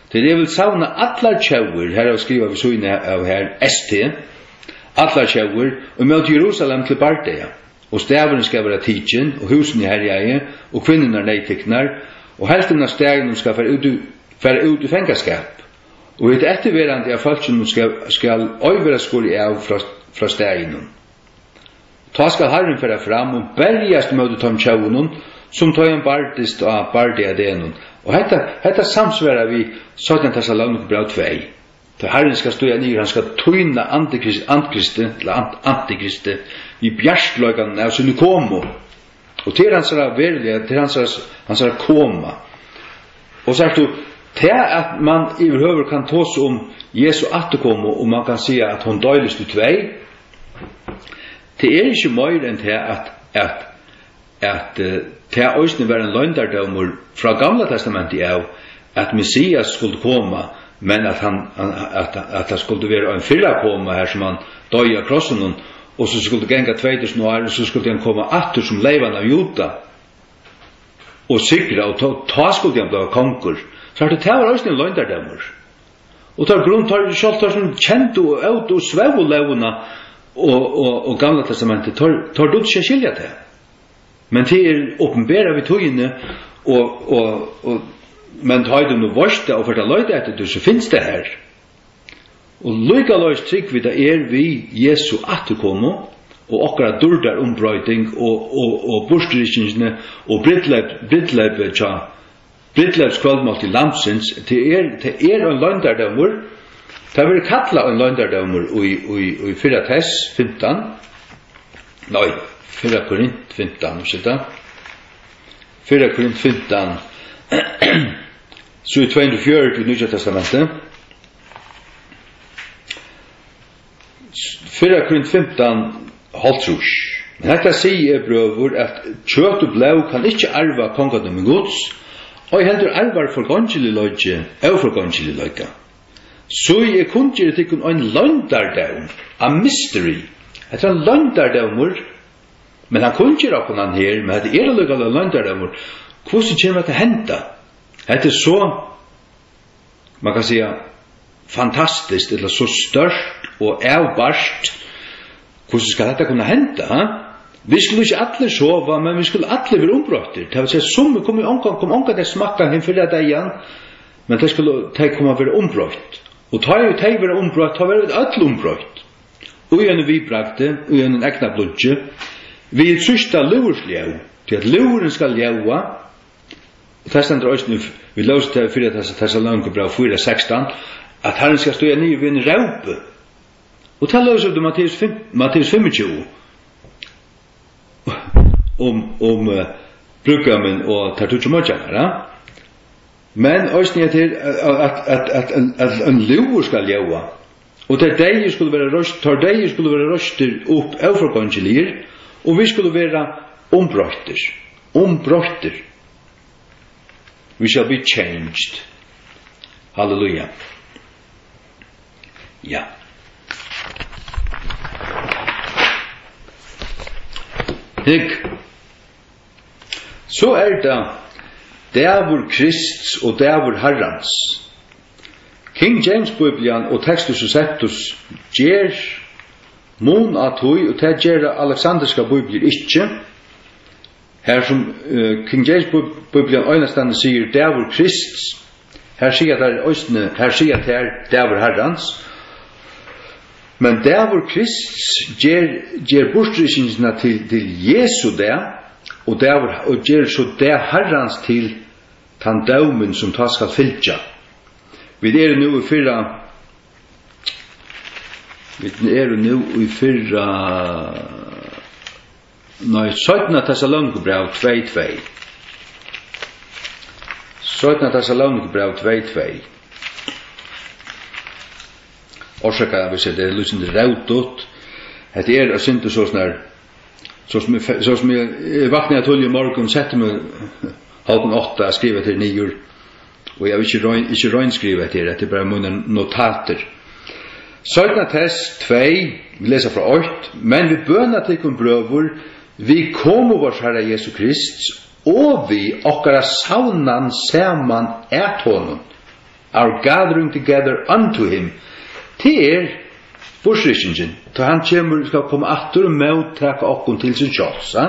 Tí eg vil savna allar tjóðir, her hava skrivað við síðuna av her, S T, allar tjóðir, og móti Jerusalem til bardaga. Og staðurin skal vera tikin, og húsini herjaði, og kvinnurnar neyðtiknar, og helvtin av staðinum skal fara út í, fara út í fangaskap, og hitt eftirverandi av fólkinum skal, skal ei vera skorið av frá, frá staðinum. Tá skal Harrin fara fram og berjast móti teimum tjóðunum, sum tá hann bardist á bardagadegnum. Og hetta, hetta samsvarar við seinna Tessalonikabræv tvey. Tá Harrin skal stíga niður, hann skal týna antikrist-, antikristið, ella ant-, antikristið, við bjartleikanum av síni komu. Og tað er hansara veruliga, tað er hansara, hansara koma. Og sært tú, tað at mann yvirhøvur kann tosa um Jesu afturkomu, og mann kann siga, at hon deilist í tvey, tað er ikki meir enn tað, at, at at, eh, tað eisini var ein loyndardómur frá Gamla Testamenti av, at Messias skuldi koma, Men at hann, hann, at, at tað skuldi vera ein fyrra koma her, sum hann doyði á krossinum, og so skuldi ganga tvey túsund ár, og so skuldi hann koma aftur sum leyvan av Juda og sigra, og tá, tá skuldi hann blíva kongur. So at tað var eisini ein loyndardómur. Og teir grund, teir, sjálvt teir sum kendu og ótu og svóvu lógina og, og, og Gamla Testamentið, teir, teir dugdu ikki at skilja tað. Men tað er opinberað við tíðini, og, og, og, men tá ið tú nú veitst tað og fert at leita eftir tí, so finst tað har. Og líkaleis trúgvi vit, tað er við Jesu afturkomu og okkara dýrdarumbroyting og, og, og burturrykkingini og brúdleyp-, brúdleypið hjá, brúdleypskvøldmáltíð Lambsins, tað er, tað er ein loyndardómur. Tað verður kallað ein loyndardómur í, í, í fyrra Tess fimtan. Nei, fyrra Korint fimtan, nú sit tað. Fyrra Korint fimtan, so í tvey hundrað og fjøruti í Nýggja Testamenti. Fyrra Korint fimtan, hálvtrýss. Men hetta sigi eg, brøður, at kjøt og blóð kann ikki arva kongadømi Guds, ei heldur arvar forgongiligleiki óforgongiligleika. So eg kunngeri tykkum ein loyndardóm, a mystery. Hetta er ein loyndardómur, men hann kunngerði okkum hann her, men hetta er allíkavæl ein loyndardómur. Hvussu kemur hetta at henda? Hetta er so, man kann siga, fantastiskt, ella so stórt og avbart. Hvussu skal hetta kunna henda, ha? Vit skulu ikki allir sova, men vit skulu allir vera umbroyttir. Tað vil siga, summi koma ongan-, koma ongantíð at smakka hin fyrra deyðan, men tey skulu, tey koma at vera umbroytt. Og tá ið tey verða umbroytt, tá verða vit øll umbroytt. Í einum viðbragdi, í einum eygnabliki, við síðsta lúðursljóð, tí at lúðurin skal ljóða, og tað stendur eisini í, vit lósu tað í fyrra Tess-, Tessalonikabræv fýra sekstan, at Harrin skal stíga niður við einum rópi. Og tað lósu vit í Matteus fimm, Matteus fimmogtjúgu, um, um, eh, brúðgómin og teir tíggju meiggjarnar, ja? Men eisini at her, at, at, at, at, at ein lúður skal ljóða, og teir deyðu skulu verða reist, teir deyðu skulu verða reistir upp óforgongiligir, og vit skulu vera umbroyttir, umbroyttir. We shall be changed. Halleluja. Ja. Hygg. So er tað dagur Krists og dagur Harrans. King James Biblian og Textus Receptus ger mun á tí, og tað gera aleksandriskar bibliur ikki. Har sum, eh, King James Bib-, Biblian einastaðni sigur dagur Krists, har siga teir eisini, har siga teir dagur Harrans. Men dagur Krists ger, ger burturrykkingina til, til Jesu dag, og dagur, og ger so dag Harrans til tann dómin, sum tá skal fylgja. Vit eru nú í fyrra, vit eru nú í fyrra, nei, seinna Tessalonikabræv tvey tvey. Seinna Tessalonikabræv tvey tvey. Orsaka, hvis tað er lítið rótut. Hetta er eitt sindur so snar, so sum eg fe-, so sum eg, eg vaknaði tíðliga í morgun, setti meg hálvgum átta at skriva tað niður. Og eg havi ikki royn-, ikki roynskrivað hetta her, hetta er bara mínar notatir. Seinna Tess tvey, vit lesa frá eitt: Men vit bøna tykkum, brøður, við komu vors Harra Jesu Krists og við okkara savnan saman at honum, our gathering together unto him, tað er burturrykkingin, tá hann kemur, skal koma aftur og móttaka okkum til sín sjálvs, ha?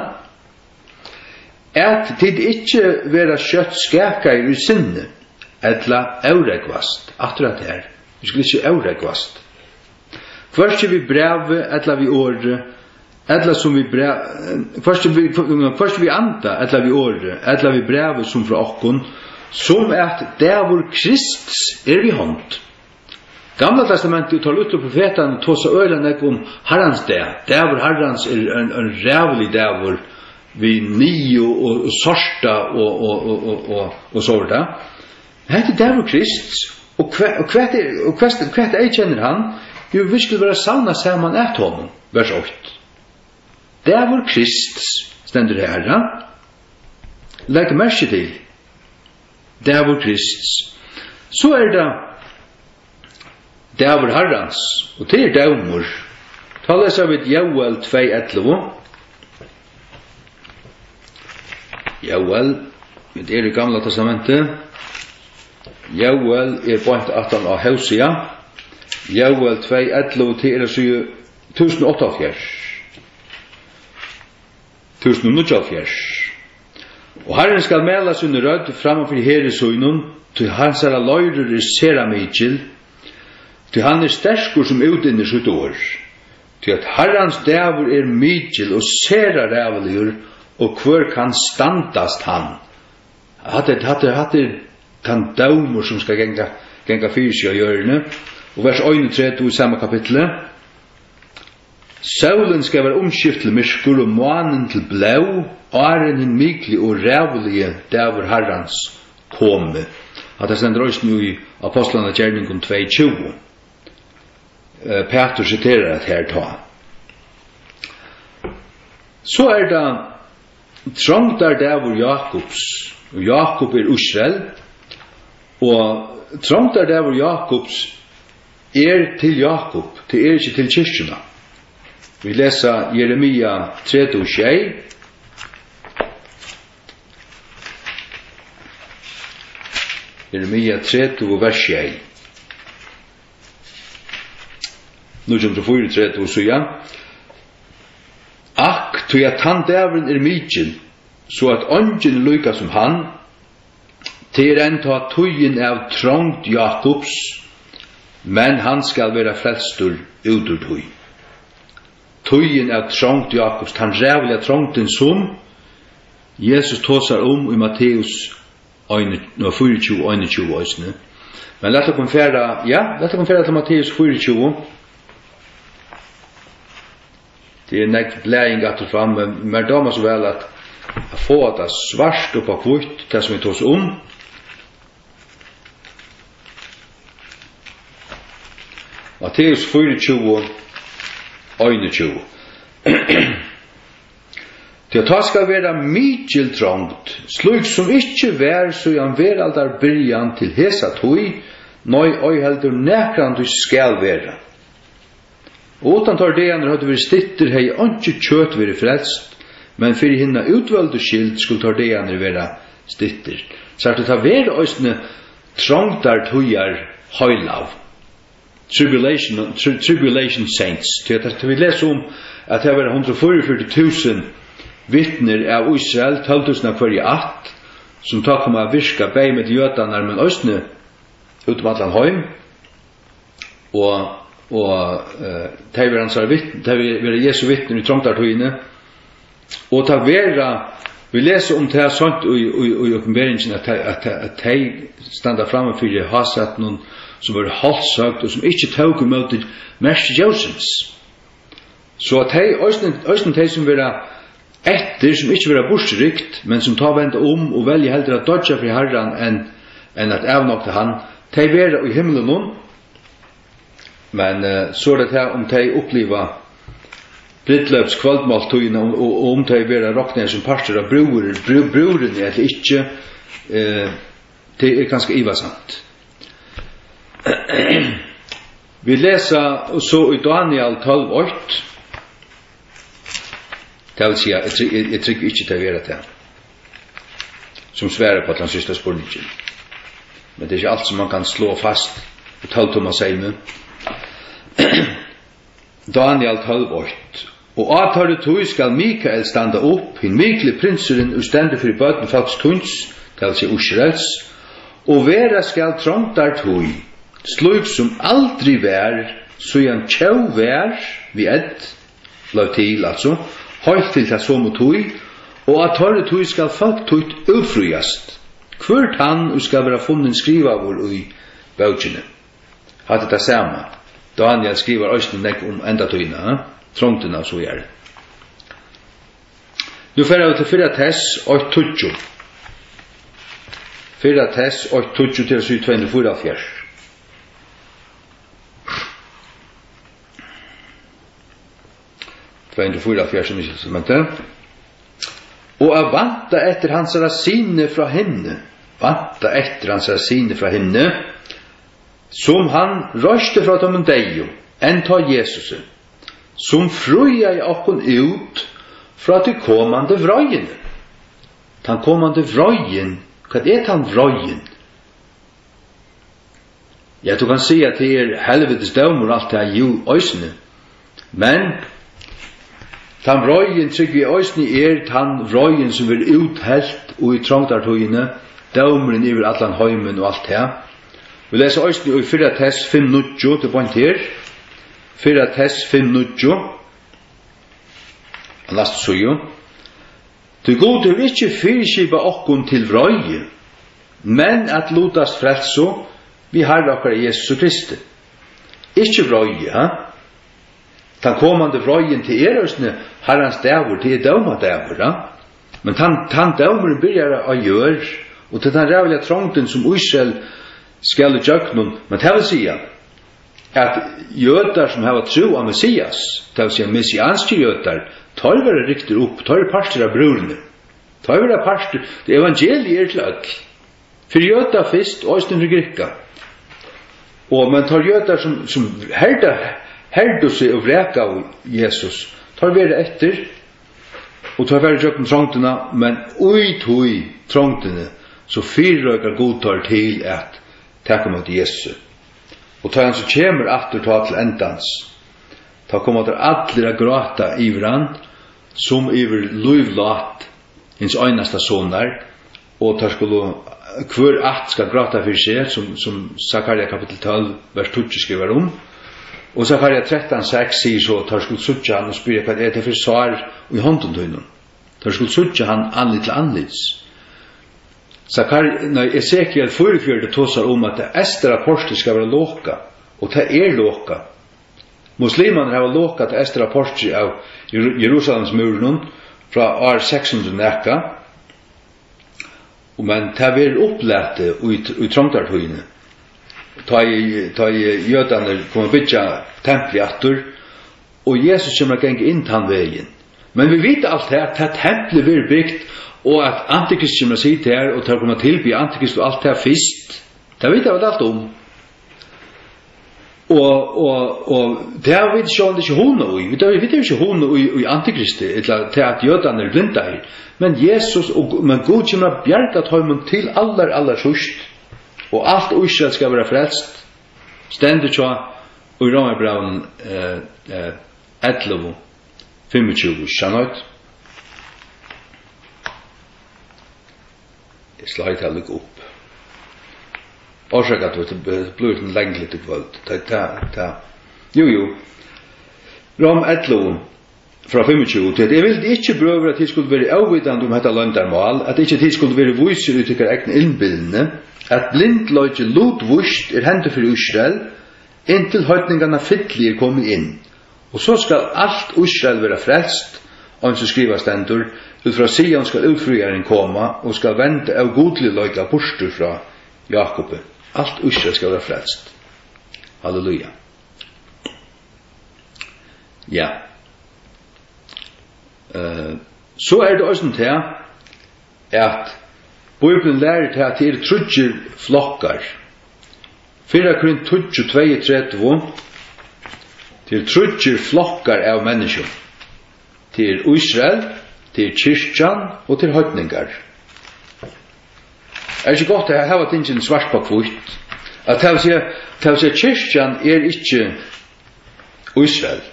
At tit ikki verða skjótt skakaðir í sinni, ella órógvast, aftur at her, vit skulu ikki órógvast. Hvørki við brævi ella við orði, ella sum við bræ-, hvørki við, hvørki við anda ella við orði, ella við brævi sum frá okkum, sum at dagur Krists er við hond. Gamla Testamentið og teir lítlu profetarnir tosa øgiliga nógv um Harrans dag. Dagur Harrans er ein, ein ræðuligur dagur við niðu og, og sorta og, og, og, og, og, og so er tað. Hetta er dagur Krists, og hvat, og hvat er, og hvat, hvat eyðkennir hann? Jú, vit skulu vera savnað saman at honum, vers eitt. Dagur Krists stendur her, ja? Legg merki til. Dagur Krists. So er tað, Dagur Harrans, og tað er dómur. Tá lesa vit Joel tvey ellivu. Joel, vit eru í Gamla Testamenti. Joel er beint aftan á Hósea. Joel tvey ellivu, tað er á síðu túsund og áttaoghálvfjerðs. Túsund og níggjuoghálvfjerðs. Og Harrin skal mæla síni rødd framman fyri heri sínum, tí hansara leirur er sera mikil, tí hann er sterkur, sum útinnir sítt orð. Tí at Harrans dagur er mikil og sera ræðuligur, og hvør kann standast hann? Hatta er, hatta er, hatta er tann dómur, sum skal ganga, ganga fyri seg á jørðini. Og vers einogtretivu í sama kapitli. Sólin skal vera umskipt til myrkur og mánin til blóð, áðrenn hin mikli og ræðuligi dagur Harrans komi. Hatta stendur eisini í Ápostlanna Gerningum tvey tjúgu. Eh, Pætur siterar at her tá. So er tað trongdardagur Jákups, og Jákup er Ísrael, og trongdardagur Jákups er til Jákup, tað er ikki til kirkjuna. Vit lesa Jeremia tretivu sjey. Jeremia tretivu, vers sjey. Nítjan hundrað og fýraogtretivu síðan. Akk, tí at tann dagurin er mikil, so at eingin er líka sum hann, tað er enntá tíðin av trongd Jákups, men hann skal vera frelstur út úr tí. Tíðin av trongd Jákups, tann ræðuliga trongdin, sum Jesus tosar um í Matteus ein, nú, fýraogtjúgu, einogtjúgu eisini. Men lat okkum fara, ja, lat okkum fara til Matteus fýraogtjúgu. Tað er nógv blæðing aftur og fram, men mær dámar so væl at, at fáa tað svart upp á hvítt, tað sum vit tosa um. Matteus fýraogtjúgu, einogtjúgu. Tí at tá skal vera mikil trongd, slík sum ikki var síðan veraldar byrjan til hesa tíð, nei, ei heldur nakrantíð skal vera. Og uttan teir dagarnir høvdu verið styttir, hevði einki kjøt verið frelst, men fyri hina útvøldu skyld skulu teir dagarnir vera styttir. Sært tú, tað verður eisini trongdartíðar heilag. Tribulation, tri-, tribulation saints. Tí at, at vit lesa um, at tað verða hundrað og fýraogfjøruti túsund vitnir av Ísrael, tólv túsund av hvørji ætt, sum tá koma at virka bæði millum jødarnar, men eisini út um allan heim. Og, og, eh, tey verða hansara vitn-, tey verða Jesu vitnir í trongdartíðini. Og tað verða, vit lesa um tað seint í, í, í Opinberingini, at tey, at, at tey standa frammi fyri hásætinum, sum verður hálshøgd og sum ikki tók ímóti merki ljóssins. So at tey, eisini, eisini tey, sum verða eftir, sum ikki verða burturrykt, men sum tá venda um og velja heldur at doyggja fyri Harran enn, enn at avnokta hann, tey verða í himlunum. Men, eh, so er tað tað, um tey uppliva brúdleypskvøldmáltíðina, og, og, og um tey verða roknaðir sum partur av brúður-, brú-, brúðrini ella ikki, eh, tað er kanska ivasamt. Vit lesa so í Dániel tólv eitt. Tað vil siga, eg try-, eg, eg trúgvi ikki, tað verða tað, sum svarar upp á tann síðsta spurningin. Men tað er ikki alt, sum man kann sláa fast í tólv tumma seymi. Dániel tólv eitt. Og á teirri tíð skal Mikael standa upp, hin mikli prinsurin, ið stendur fyri børn fólks tíns, tað vil siga Ísraels, og vera skal trongdartíð, slík sum aldri var, síðan tjóð var við ð, bleiv til, altso, heilt til ta somu tíð, og á teirri tíð skal fólk títt útfríast, hvør tann, ið skal vera funnin skrivaður í bókini. Hatta er tað sama. Dániel skrivar eisini nógv um endatíðina, eh? Trongdina og so víðari. Nú fara vit til fyrra Tess eitt tíggju. Fyrra Tess eitt tíggju til síðu tvey hundrað og fýraoghálvfjerðs. Tvey hundrað og fýraoghálvfjerðs í Nýggja Testamenti. Og at vænta eftir hansara syni frá himni, vænta eftir hansara syni frá himni, Sum hann reisti frá teimum deyðu, enntá Jesusi, sum fríaði okkum út frá tí komandi vreiðini. Tann komandi vreiðin, hvat er tann vreiðin? Ja, tú kanst siga, at tað er helvitis dómur og alt tað, jú, eisini. Men tann vreiðin, trúgvi eg, eisini er tann vreiðin, sum verður úthelt í trongdartíðini, dómurin yvir allan heimin og alt tað. Vit lesa eisini í fyrra Tess fimm níggju, tað er beint her. Fyrra Tess fimm níggju, á næstu síðu. Tí Gud hevur ikki fyriskipað okkum til vreiði, men at lutast frelsu við Harra okkara Jesusi Kristi. Ikki vreiði, ha? Tann komandi vreiðin, tað er eisini Harrans dagur, tað er dómadagur, ha? Men tann, tann dómurin byrjar á jørð, og tað er tann ræðuliga trongdin, sum Ísrael skal ígjøgnum. Men tað vil siga, at jødar, sum hava trú á Messias, tað vil siga messianskir jødar, teir verða ryktir upp, teir eru partur av brúðruni. Teir verða partur, tí evangeliið er til øll. Fyri jødar fyrst, og eisini fyri grikkar. Og, men teir jødar, sum, sum herda, herdu seg og vrakaðu Jesus, teir verða eftir, og teir fara ígjøgnum trongdina, men í tí trongdini, so fyrireikar Gud teir til at taka ímóti Jesusi. Og tá hann so kemur aftur tá til endans, tá koma teir allir at gráta yvir hann, sum yvir lívlát hins einasta sonar, og teir skulu, hvør ætt skal gráta fyri seg, sum, sum Sakaria kapitul tólv, vers tíggju skrivar um. Og Sakaria trettan seks sigur so, at teir skulu síggja hann og spyrja, hvat er tað fyri sár í hondum tínum? Teir skulu síggja hann andlit til andlits. Sakar-, nei, Esekiel fýraogfjøruti tosar um, at tað eystra portrið skal vera lokað, og tað er lokað. Muslimarnir hava lokað tað eystra portrið av Jeru-, Jerusalemsmúrinum frá ár seks hundrað nakað, og men tað verður upplatið í, í trongdartíðini, tá ið, tá ið jødarnir koma at byggja templið aftur, og Jesus kemur at ganga inn tann vegin. Men vit vita alt tað, at tað templið verður bygt, og at Antikrist kemur at sita har, og teir koma at tilbiðja Antikrist og alt tað fyrst. Tað vita vit alt um. Og, og, og tað hava vit sjálvandi ikki hugna í. Vit hava, vit hava ikki hugna í, í Antikristi, ella tað, at jødarnir eru blindaðir. Men Jesus, og, men Gud kemur at bjarga teimum til allar, allar síðst. Og alt Ísrael skal vera frelst. Stendur hjá í Rómarbrævinum, eh, eh, ellivu, fimmogtjúgu, sannheit. Eg slái tað líka upp. Orsaka, at tað blívur eitt longri kvøld. Tað, tað, tað. Jú, jú. Róm ellivu, frá fimmogtjúgu, tí at eg vildi ikki, brøður, at tit skuldu verið óvitandi um hetta loyndarmál, at ikki tit skuldu verið vísir í tykkara egnu illbilni, at blindleiki lutvíst er hendur fyri Ísrael, inntil heidninganna fylli er komið inn. Og so skal alt Ísrael vera frelst, eins og skrivað stendur, út frá Sion skal útfríarin koma, og skal venda ógudligleika burtur frá Jákupi. Alt Ísrael skal vera frelst. Halleluja. Ja. Eh, so er tað eisini tað, at Bíblian lærir tað, at tað eru tríggir flokkar. Fyrra Korint tíggju, tveyogtretivu, tað eru tríggir flokkar av menniskjum. Tað er Ísrael, tað er kirkjan og tað er heidningar. Er ikki gott at hava tingini svart á hvítt? At tað vil siga, tað vil siga, kirkjan er ikki Ísrael.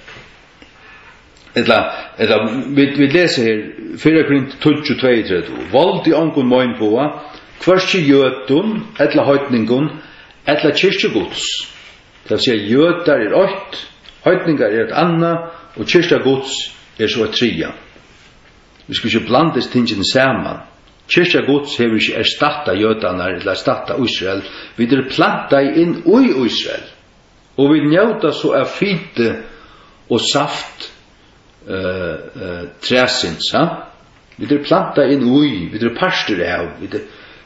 Ella, ella, vit, vit lesa her, fyrra Korint tíggju, tveyogtretivu: Vald í ongum meinboga, hvørki jødum ella heidningum, ella kirkju Guds. Tað vil siga, jødar er eitt, heidningar er eitt annað, og kirkja Guds er so eitt triðja. Vit skulu ikki blanda hesi tingini saman. Kirkja Guds hevur ikki erstattað jødarnar ella erstattað Ísrael. Vit eru plantaði inn í Ísrael. Og vit njóta so av fiti og saft, eh, eh, træsins, ha? Vit eru plantaði inn í, vit eru partur av, vit eru,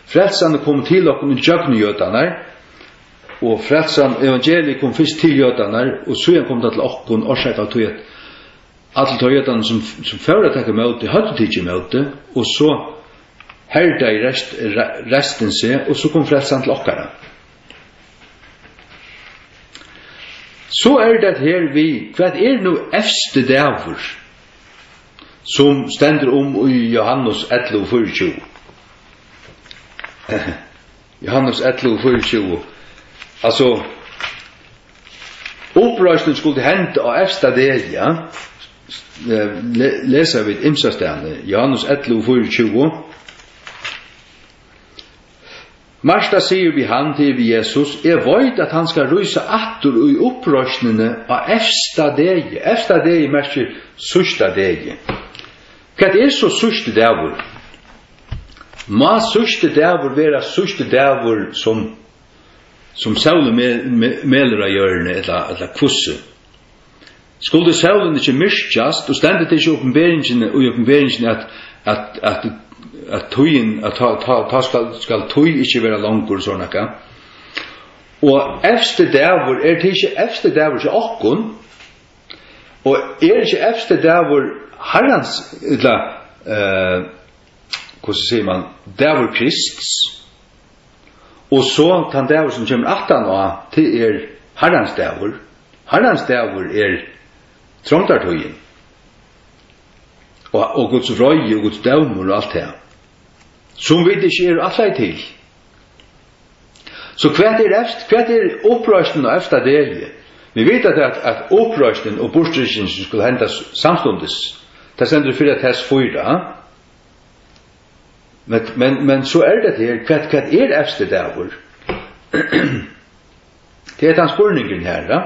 frelsan er komin til okkum ígjøgnum jødarnar, og frelsan, evangeliið kom fyrst til jødarnar, og síðan kom tað til okkum, orsakað av tí at allir teir jødarnir, sum, sum fóru at taka ímóti, høvdu tikið ímóti, og so herdaði rest-, re-, restin seg, og so kom frelsan til okkara. So er tað her við, hvat er nú evsti dagur, sum stendur um í Johannes ellivu fýraogtjúgu? Johannes ellivu fýraogtjúgu. Altso, uppreisnin skuldi henda á evsta degi, ja. Eh, le-, lesa vit ymsastaðni. Johannes ellivu fýraogtjúgu. Marta sigur við hann, tað er við Jesus: "Eg veit, at hann skal rísa aftur í uppreisnini á evsta degi." Evsta degi merkir síðsta degi. Hvat er so síðsti dagur? Má síðsti dagur vera síðsti dagur, sum, sum sólin me-, me-, melur á jørðini, ella, ella hvussu? Skuldi sólin ikki myrkjast, og stendur tað ikki í Opinberingini, í Opinberingini, at, at, at, at tíðin, at tá, tá, tá skal, skal tíð ikki vera longur, so nakað? Og evsti dagur, er tað ikki evsti dagur hjá okkum? Og er ikki evsti dagur Harrans, ella, eh, hvussu sigur man, dagur Krists? Og so tann dagur, sum kemur aftan á, tað er Harrans dagur. Harrans dagur er trongdartíðin. Og, og Guds reiði og Guds dómur og alt tað, sum vit ikki eru ætlaði til. So hvat er evst-, hvat er uppreisnin á evsta degi? Vit vita at, at uppreisnin og burturrykkingin skulu henda s-, samstundis. Tað stendur í fyrra Tess fýra. Men, men, men so er tað her, hvat, hvat er evsti dagur? Tað er tann spurningurin her, ja.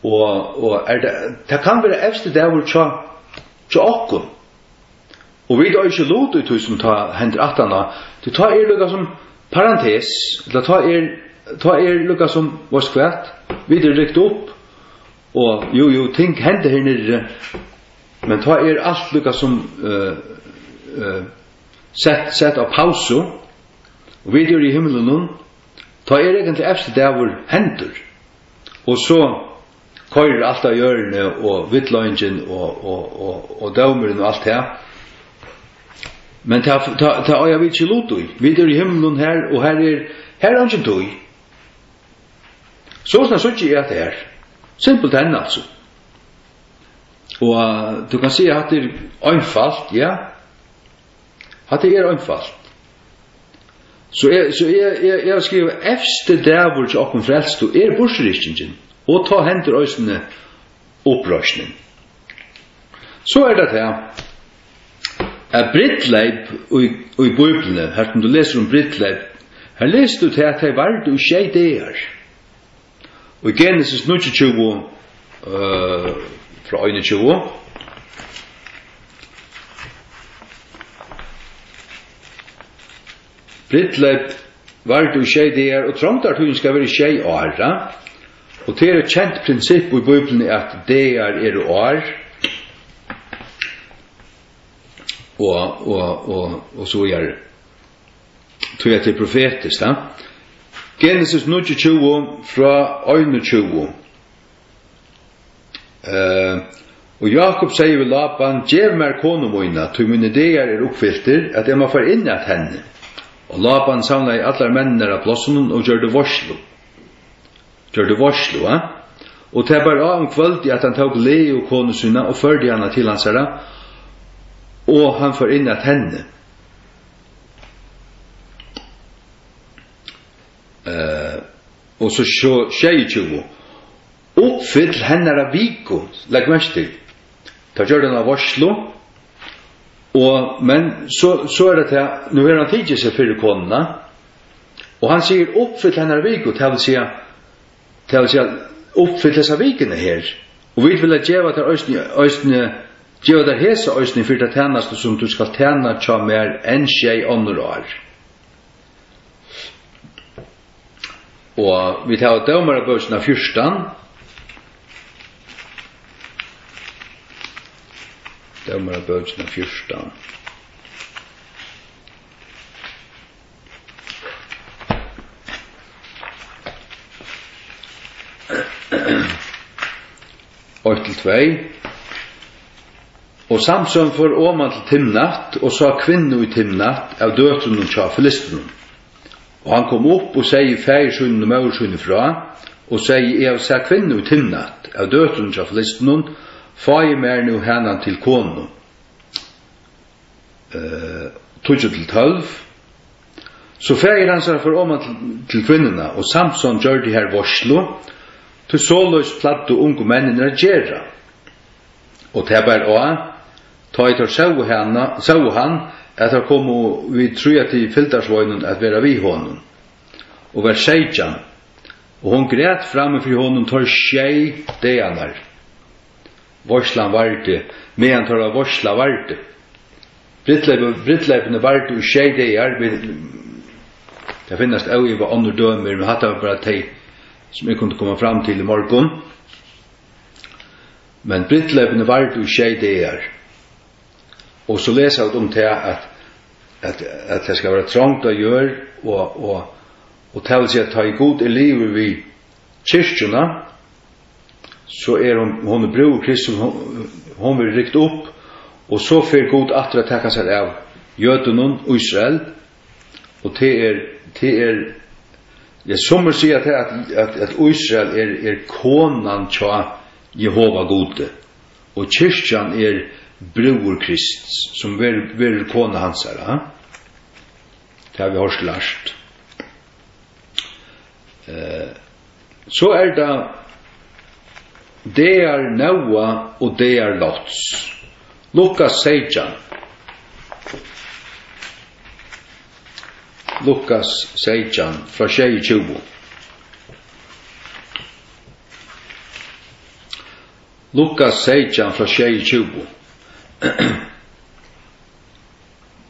Og, og er tað, tað kann vera evsti dagur hjá, hjá okkum. Og vit eiga ikki lut í tí, sum tá hendir aftaná, tí tá er líka sum parentes, ella tá er, tá er líka sum, veitst hvat, vit eru rykt upp, og jú, jú, ting henda her niðri, men tá er alt líka sum, eh, eh, sett, sett á pausu, og vit eru í himlunum, tá er eigentliga evsti dagur hendur. Og so koyrir alt á jørðini og villleiðingin og, og, og, og dómurin og alt tað. Men tað, tað, tað eiga vit ikki lut í. Vit eru í himlunum her, og her er, her er eingin tíð. So sum síggi eg at tað er. Simpelthen, altso. Og, eh, tú kanst siga at tað er einfalt, ja. Hatta er einfalt. So eg, so eg, eg, eg havi skrivað, evsti dagur hjá okkum frelstu er burturrykkingin, og tá hendir eisini uppreisnin. So er tað tað, at brúdleyp í, í Bíbliuni, har sum tú lesur um brúdleyp, har lesur tú tað, at tey vardu í sjey dagar. Og í Genesis níggjuogtjúgu, eh, frá einogtjúgu. Brúdleyp vardi í sjey dagar, og trongdartíðin skal vera í sjey ár, ja? Og tað er eitt kent prinsipp í Bíbliuni, at dagar eru ár. Og, og, og, og so er. Tí at tað er profetiskt, ja. Genesis níggjuogtjúgu frá einogtjúgu. Eh, og Jákup segði við Laban: "Gev mær konu mína, tí mínir dagar eru uppfyltir, at eg má fara inn at henni." Og Laban savnaði allar menninar av plássunum og gjørdi veitslu. Gjørdi veitslu, eh? Og tað bar á um kvøldið, at hann tók Leu, konu sína, og førdi hana til hansara, og hann fór inn at henni. Eh, og so, so sjeyogtjúgu. Uppfyll hennara viku, legg merki til. Tá gjørdi hann eina veitslu, og, men so, so er tað tað, nú hevur hann tikið seg fyri konuna, og hann sigur: "Uppfyll hennara viku", tað vil siga, tað vil siga, uppfyll hesa vikuna her. Og vit vilja geva tær eisini, eisini, geva tær hesa eisini fyri ta tænastu, sum tú skalt tæna hjá mær enn sjey onnur ár. Og vit hava Dómarabókina fjúrtan. Dómarabókina fjúrtan. Eitt til tvey. Og Samson fór oman til Timnat og sá kvinnu í Timnat av døtrunum hjá filistunum. Og hann kom upp og segði faðir sínum og móður síni frá, og segði: Eg havi sæð kvinnu í Timnat, av døtrum hjá filistinum, fái mær nú hana til konu. Eh, tíggju til tólv. So faðir hansara fór oman til, til kvinnuna, og Samson gjørdi har veitslu, tí soleiðis plagdu ungu menninir at gera. Og tað bar á, tá ið teir sóu hana, sóu hann, at teir komu við tríati fylgdarsveinum at vera við honum, og var seytjan, og hon græt frammi fyri honum teir sjey dagarnar. Veitslan vardi, meðan teirra veitsla vardi. Brúdleyp-, brúdleypini vardu í sjey dagar. Vit, tað finnast óivað onnur dømi, men hatta var bara tey, sum eg kundi koma fram til í morgun. Men brúdleypini vardu í sjey dagar. Og so lesa vit um tað, at, at, at tað skal vera trongt á jørð, og, og, og tað vil siga, at tá ið Gud er liðugur við kirkjuna, so er hon, hon er brúður Krists, hon, hon verður rykt upp, og so fer Gud aftur at taka sær av jødunum, Ísrael, og tað er, tað er, ja, summir siga tað, at, at, at Ísrael er, er konan hjá Jehova Gudi, og kirkjan er brúður Krists, sum ver-, verður kona hansara, ha? Tað hava vit hoyrt lært. Eh, so er tað dagar Nóa og dagar Lots. Lukas seytjan. Lukas seytjan, frá sjeyogtjúgu. Lukas seytjan, frá sjeyogtjúgu.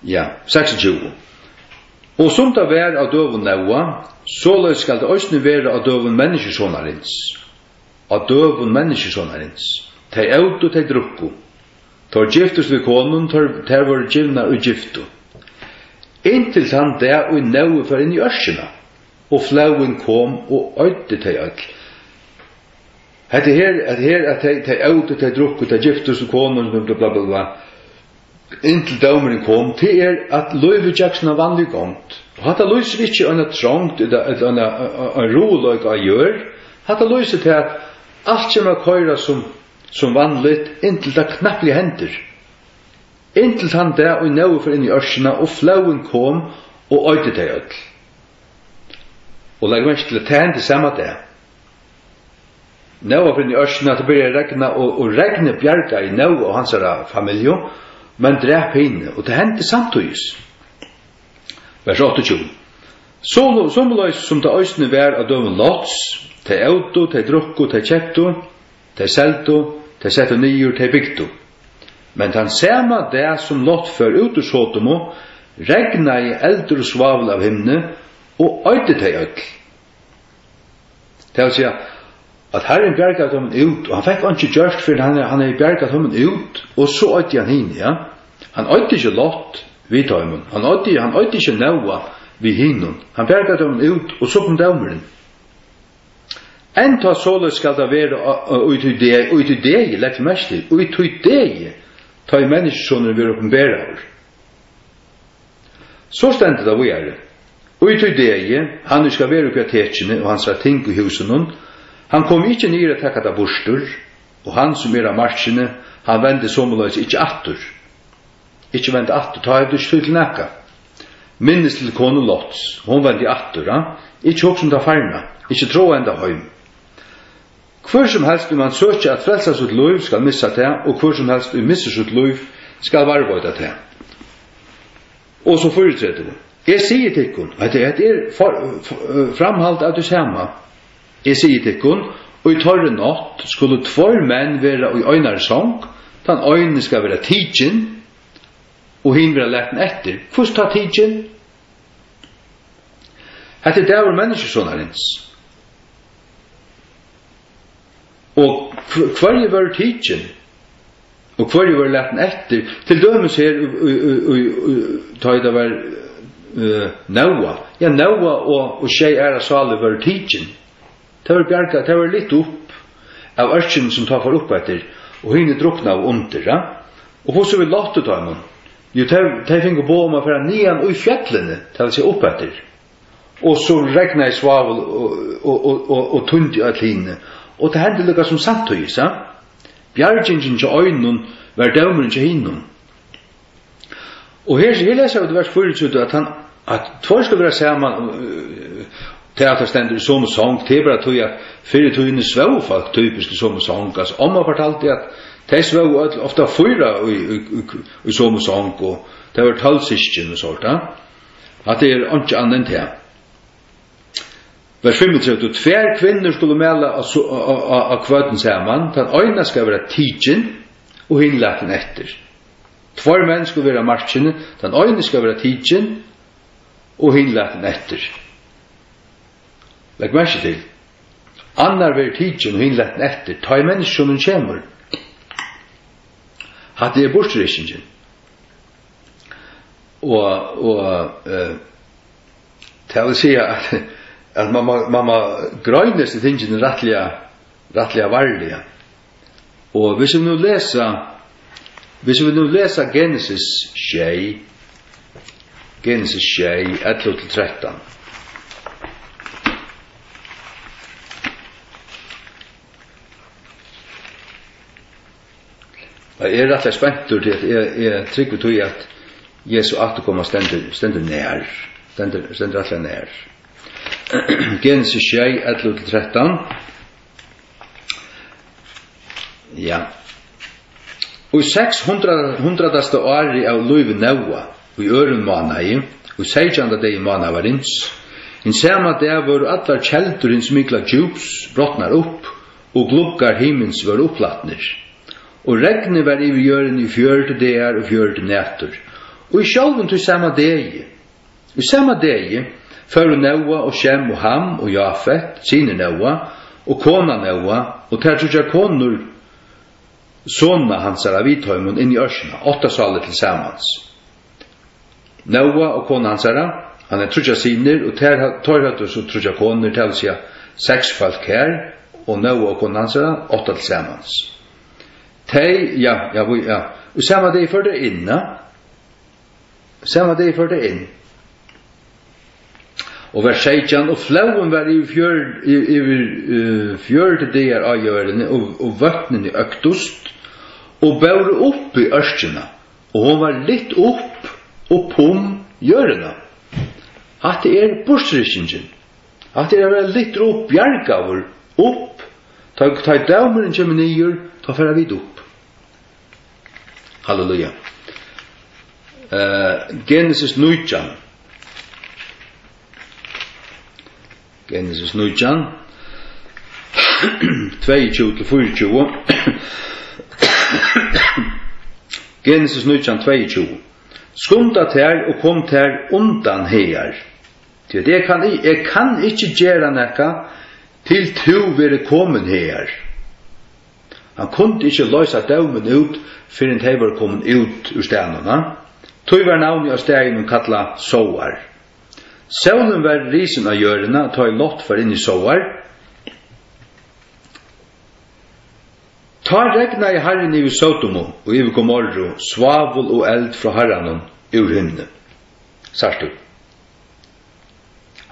Ja, seksogtjúgu. Og sum tað var á døgum Nóa, soleiðis skal tað eisini vera á døgum Menniskjusonarins. Á døgum Menniskjusonarins. Tey ótu, tey drukku. Teir giftust við konum, teir, tær vóru givnar í giftu. Inntil tann dag, ið Nói fór inn í ørkina, og flóðin kom og oyddi tey øll. Hetta her, hetta her, at tey, tey ótu, tey drukku, tey giftust við konum, bla, bla, bla, bla. Inntil dómurin kom, tað er, at lívið gekk sína vanligu gongd. Og hatta lýsir ikki eina trongd ella, ella eina, ein, ein ruðuleika á jørð. Hatta lýsir tað, at alt kemur at koyra sum, sum vanligt, inntil tað knappliga hendir. Inntil tann dag, ið Nói fór inn í ørkina, og flóðin kom og oyddi tey øll. Og legg merki til, at tað hendi sama dag. Nóa fer inn í ørkina, tað byrjar at regna, og, og regnið bjargaði Nóa og hansara familju, men drap hini, og tað hendi samtíðis. Vers áttaogtjúgu. So, somuleiðis sum tað eisini var á døgum Lots, tey ótu, tey drukku, tey keyptu, tey seldu, tey settu niður, tey bygdu. Men tann sama dag, sum Lot fór út úr Sodomu, regnaði eldur og svavel av himni og oyddi tey øll. Tað vil siga, at Harrin bjargaði teimum út, og hann fekk einki gjørt, fyrr enn hann, hann hevði bjargað teimum út, og so oyddi hann hini, ja. Hann oyddi ikki Lot við teimum, hann oyddi, hann oyddi ikki Nóa við hinum. Hann bjargaði teimum út, og so kom dómurin. Enntá soleiðis skal tað vera á, á, í tí degi, í tí degi, legg merki til, í tí degi, tá ið Menniskjusonurin verður opinberaður. So stendur tað víðari: Í tí degi, hann ið skal vera uppi á tekjuni, og hansara ting í húsunum, hann komi ikki niður at taka tað burtur, og hann, sum er á markini, hann vendi somuleiðis ikki aftur. Ikki vendi aftur, tá hevur tú ikki tíð til nakað. Minnist til konu Lots, hon vendi aftur, ha? Ikki hugsa um tað farna, ikki tráa henda heim. Hvør sum helst, ið man søkja at frelsa sítt lív, skal missa tað, og hvør sum helst, ið missir sítt lív, skal varðveita tað. Og so fýraogtretivu. Eg sigi tykkum, hetta, hetta er for, for, framhald av tí sama. Eg sigi tykkum, í teirri nátt skulu tveir menn vera í einari song, tann eini skal vera tikin, og hin vera latin eftir. Hvussu tá tikin? Hetta er dagur Menniskjusonarins. Og hv-, hvørji vóru tikin, og hvørji vóru latin eftir? Til dømis her, í, í, í, í, tá ið tað var, eh, Nóa. Ja, Nóa og, og sjey aðrar sálir vóru tikin. Tað var bjargað, tað var lyft upp av ørkini, sum tá fór upp eftir, og hini druknaðu undir, ja. Og hvussu við Lotti teimum? Jú, tey, tey fingu boð um at fara niðan í fjøllini, tað vil siga upp eftir. Og so regnaði Svável og, og, og, og, og týndi øll hini. Og tað hendi líka sum samtíðis, ja? Bjargingin hjá einum var dómurin hjá hinum. Og her, her lesa vit vers fýraogtretivu, at hann, at tveir skulu vera saman, øh, tað at tað stendur í somu song, tað er bara tí, at fyrr í tíðini svóvu fólk typisk í somu song. Altso, omma fortaldi, at tey svóvu øll ofta fýra í, í, í, í somu song, og tað vóru tólv systkin og sovorðið, ja. At tað er einki annað enn tað. Vers fimmogtretivu: Tvær kvinnur skulu mala á so-, á, á, á, á kvørn saman, tann eina skal vera tikin og hin latin eftir. Tveir menn skulu vera á markini, tann eini skal vera tikin og hin latin eftir. Legg merki til, annar verður tikin og hin latin eftir, tá ið menniskjusonurin kemur. Hatta er burturrykkingin. Og, og, eh, tað vil siga, at, at man má, man má greinast í tingini rættiliga, rættiliga varliga. Og hvis vit nú lesa, hvis vit nú lesa Genesis sjey, Genesis sjey, ellivu til trettan. Eg eri rættiliga spentur, tí at eg, eg trúgvi tí, at Jesu afturkoma stendur, stendur nær. Stendur, stendur rættiliga nær. Genesis sjey, ellivu til trettan. Ja. Í seks hundrað, hundraðasta ári av lívi Nóa, í øðrum mánaði, í seytjanda degi mánaðarins, hin sama dag vóru allar keldur hins mikla djúps brotnar upp, og gluggar himins vóru upplatnir. Og regnið var yvir jørðini í fjøruti dagar og fjøruti nætur. Og í sjálvum tí sama degi, í sama degi fóru Nóa og Sjem og Ham og Jafet, synir Nóa, og kona Nóa, og tær tríggjar konur sona hansara við teimum inn í ørkina, átta sálir til samans. Nóa og kona hansara, hann hevði tríggjar synir, og tær, teir høvdu so tríggjar konur, tað vil siga, seks fólk her, og Nóa og kona hansara, átta til samans. Tey, ja, ja, vit, ja. Og sama degi fóru tey inn, ja. Sama degi fóru tey inn. Og vers seytjan: Og flóðin var yvir fjør-, yvir, yvir, eh, fjøruti dagar á jørðini, og, og vøtnini øktust, og bóru upp í ørkina, og hon var lyft upp, upp um jørðina. Hatta er burturrykkingin. Hatta er at vera lyftur upp, bjargaður upp. Tá, tá ið dómurin kemur niður, tá fara vit upp. Halleluja. Eh, Genesis nítjan. Genesis nítjan, tveyogtjúgu til fýraogtjúgu. Genesis nítjan, tveyogtjúgu. Skunda tær og kom tær undan hagar. Tí at eg kann i-, eg kann ikki gera nakað, til tú verður komin hagar. Hann kundi ikki loysa dómin út, fyrr enn tey vóru komin út úr staðnum, ha? Tí var navnið á staðinum kallað Sóar. Sólin var risin á jørðina, tá ið Lot fór inn í Sóar. Tá regnaði Harrin yvir Sódomu og yvir Gomorru svávul og eld frá Harranum úr himni. Sært tú?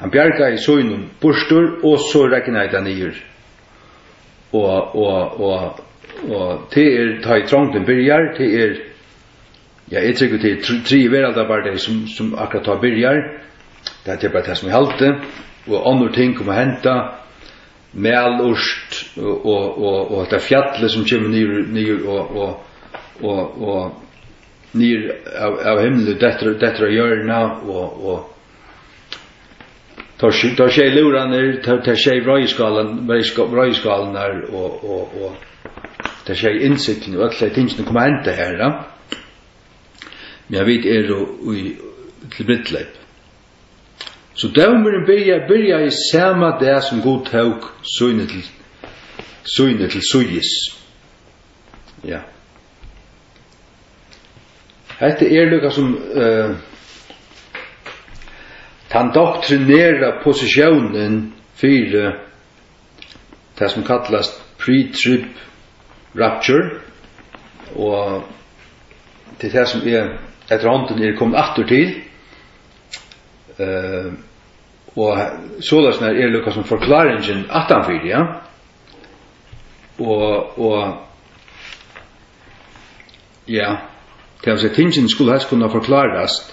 Hann bjargaði sínum burtur, og so regnaði tað niður. Og, og, og, og tað er, tá ið trongdin byrjar, tað er, ja, eg trúgvi, tað er tr-, triði veraldarbardagi, sum, sum akkurát tá byrjar. Tað er bara tað, sum eg haldi. Og onnur ting koma at henda. Malurt og, og, og, og hetta fjallið, sum kemur niður, niður og, og, og, og niður av, av himli, dettur, dettur á jørðina, og, og teir sj-, teir sjey lúðrarnir, teir, teir sjey reiðskálan-, reiðská-, reiðskálirnar, og, og, og teir sjey innsiglini, og øll tey tingini koma at henda her, ja. Men vit eru í, til brúdleyp. So dómurin byrja-, byrjaði sama dag, sum Gud tók síni til, síni til síðis. Ja. Hetta er líka sum, eh, tann doktrinera posisjónin fyri tað, sum kallast pre-trib rapture, og tað er tað, sum eg eftir hondini eri komin aftur til. Eh, Og soleiðis er líka sum forkláringin aftanfyri, ja. Og, og, ja, tað vil siga, tingini skulu helst kunna forklárast.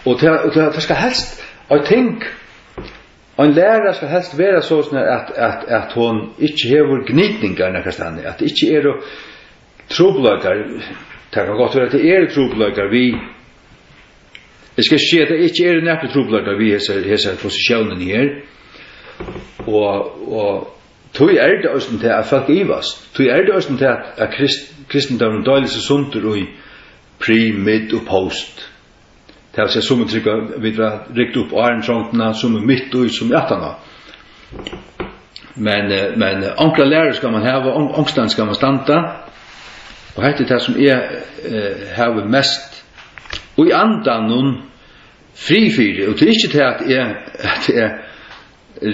Og tað, og tað, tað skal helst, og ting, ein læra skal helst vera soleiðis, at, at, at hon ikki hevur gnitningar nakað staðni, at tað ikki eru trupulleikar. Tað kann gott vera, at tað eru trupulleikar við, eg skal ikki siga, at tað ikki eru nakrir trupulleikar við hesar, hesar positiónini her. Og, og tí er tað eisini tað, at fólk ivast. Tí er tað eisini tað, at, at krist-, kristindómurin deilir seg sundur í pre, mid og post. Tað vil siga, summi trúgva, vit verða rykt upp áðrenn trongdina, summi mitt í, summi aftaná. Men, eh, men, eh, onkra læru skal mann hava, on-, onkustaðni skal mann standa. Og hetta er tað, sum eg, eh, havi mest í andanum frið fyri. Og tað er ikki tað, at eg, at eg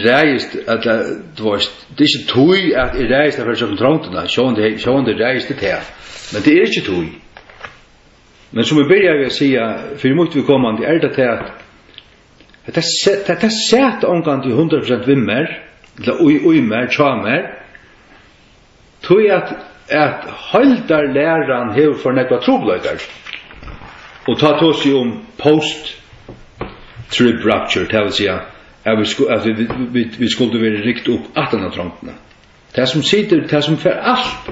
ræðist, at, eh, tú veist, tað er ikki tí, at eg ræðist at fara gjøgnum trongdina. Sjálvandi, sjálvandi ræðist eg tað. Men tað er ikki tí. Men sum eg byrjaði við at siga, fyri mítt viðkomandi er tað tað, at hetta se-, hetta sat ongantíð hundrað prosent við mær, ella í, í mær, hjá mær, tí at, at heildarlæran hevur for nógvar trupulleikar. Og tá tosi eg um post-trib rapture, tað vil siga, at vit sku-, at vit, vit, vit, vit skuldu verið rykt upp aftan á trongdina. Tað sum situr, tað sum fær alt.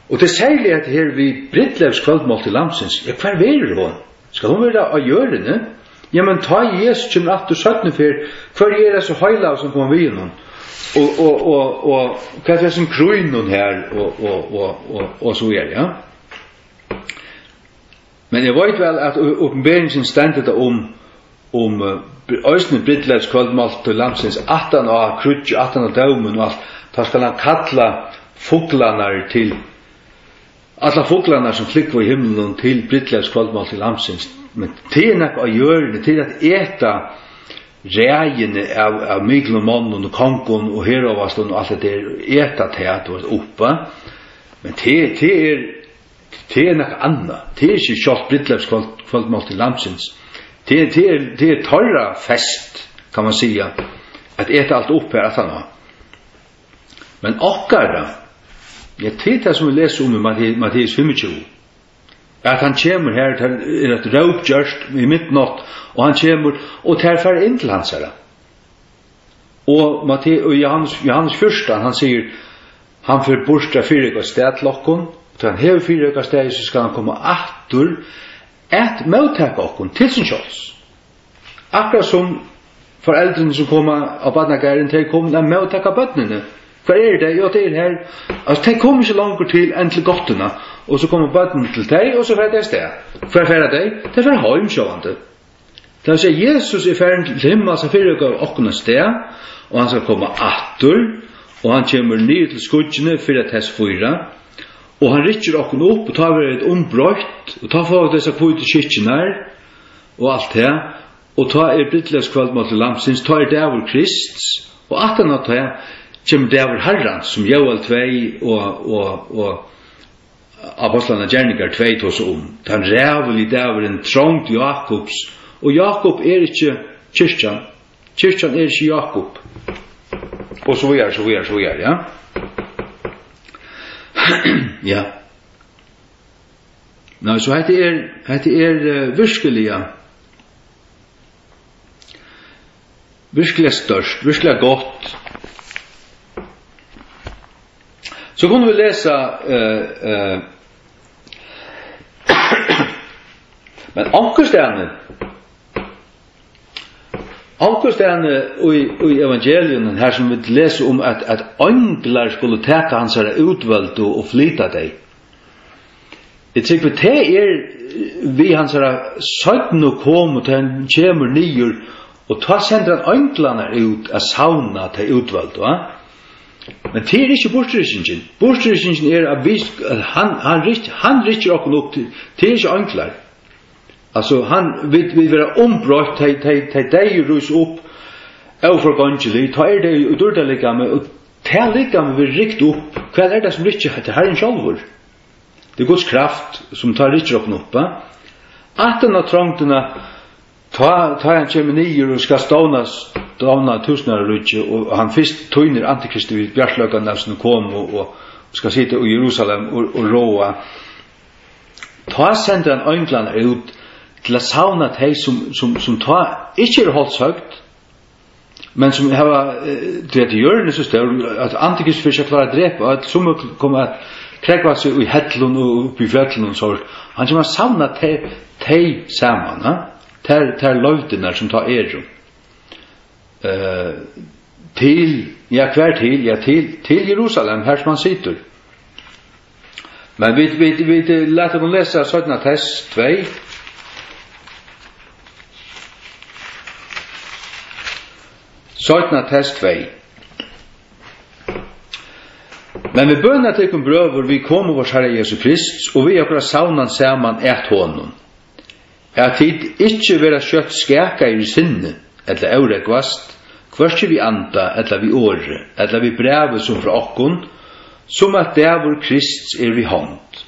Og tað er serliga hetta her við brúdleypskvøldmáltíð Lambsins. Ja, hvar verður hon? Skal hon vera á jørðini? Ja, men tá Jesus kemur aftur seinnu ferð, hvørji eru hesi heilagu sum koma við honum? Og, og, og, og hvat er hesum krúnum her? Og, og, og, og, og so er, ja. Men eg veit væl, at í Opinberingin stendur tað um, um, eh, br-, eisini brúdleypskvøldmáltíð Lambsins, aftan á kríggj, aftan á dómin og alt, tá skal hann kalla fuglarnar til, allar fuglarnar, sum flúgva í himlunum, til brúdleypskvøldmáltíð Lambsins. Men tað er nakað á jørðini, tað er at eta ræðini av, av miklum monnum og kongum og herovastum og alt hetta her, eta tað, tú veist, uppi. Men tað, tað er, tað er nakað annað. Tað er ikki sjálvt brúdleypskvøld-, kvøldmáltíð Lambsins. Tað er, tað er, tað er teirra fest, kann man siga, at eta alt upp her aftaná. Men okkara, ja, tað er tað, sum vit lesa um í Matte-, Matteus fimmogtjúgu, at hann kemur her, tað er eitt róp gjørt í midnátt, og hann kemur, og tær fara inn til hansara. Og Matte-, og Johannes, Johannes fjúrtan, hann sigur, hann fer burtur at fyrireika eitt stað til okkum, og tá hann hevur fyrireikað staðið, so skal hann koma aftur at móttaka okkum til sín sjálvs. Akkurát sum foreldrini, sum koma á barnagarðin, tey koma at móttaka børnini. Hvar eru tey? Jú, tey eru her. Altso, tey koma ikki longur til enn til gáttuna, og so koma børnini til tey, og so fara tey avstað. Hvar fara tey? Tey fara heim, sjálvandi. Tað vil siga, Jesus er farin til himmals at fyrireika okkum eitt stað, og hann skal koma aftur, og hann kemur niður til skýggini fyri at testifíra, og hann rykkir okkum upp, og tá verður tað umbroytt, og tá fáa vit hesar hvítu skikkjurnar, og alt tað, og tá er brúdleypskvøldmáltíð Lambsins, tá er dagur Krists, og aftan á tað kemur dagur Harrans, sum Jóel tvey og, og, og Ápostlarnar Gerningar tvey tosa um. Tann ræðuligi dagurin, trongd Jákups, og Jákup er ikki kirkjan, kirkjan er ikki Jákup. Og so víðari, so víðari, so víðari, ja. Ja. Nei, so hetta er, hetta er, eh, virkiliga, virkiliga stórt, virkiliga gott. So kunnu vit lesa, eh, eh, men onkustaðni, onkustaðni í, í evangeliunum, har sum vit lesa um, at, at einglar skulu taka hansara útvøldu og flyta tey. Eg trúgvi, tað er við hansara seinnu komu, tá hann kemur niður, og tá sendir hann einglarnar út at savna tey útvøldu, ha? Men tað er ikki burturrykkingin. Burturrykkingin er, at vit, at hann, hann ryk-, hann rykkir okkum upp til, tað er ikki einglar. Altso, hann, vit, vit verða umbroytt, tey, tey, tey deyðu rísa upp, óforgongilig, tá eru tey í dýrdarlikami, og tað likami verður rykt upp. Hvat er tað, sum rykkir? Tað er Harrin sjálvur. Tað er Guds kraft, sum tá rykkir okkum upp, ha? Aftan á trongdina, Tá, tá hann kemur niður og skal stovna, stovna túsundáraríkið, og, og hann fyrst týnir antikristi við bjartleikanum av sínum komu og, og skal sita í Jerusalem og, og ráða, tá sendir hann einglarnar út til at savna tey, sum, sum, sum tá ikki eru hálshøgd, men sum hava, eh, tí at jørðin er so stór, at antikristur fer ikki at klára at drepa øll, sum koma at krógva seg í hellum og uppi í fjøllunum og so. Hann kemur at savna tey, tey saman, ja? Tær, tær leivdirnar, sum tá eru. Eh, til, ja, hvar til? Ja, til, til Jerusalem, har sum hann situr. Men vit, vit, vit, eh, lata okkum lesa Seinna Tess tvey. Seinna Tess tvey. Men vit bøna tykkum, brøður, við komu vors Harra Jesu Krists og við okkara savnan saman at honum, at tit ikki verða skjótt skakaðir í sinni, ella órógvast, hvørki við anda, ella við orði, ella við brævi, sum frá okkum, sum at dagur Krists er við hond.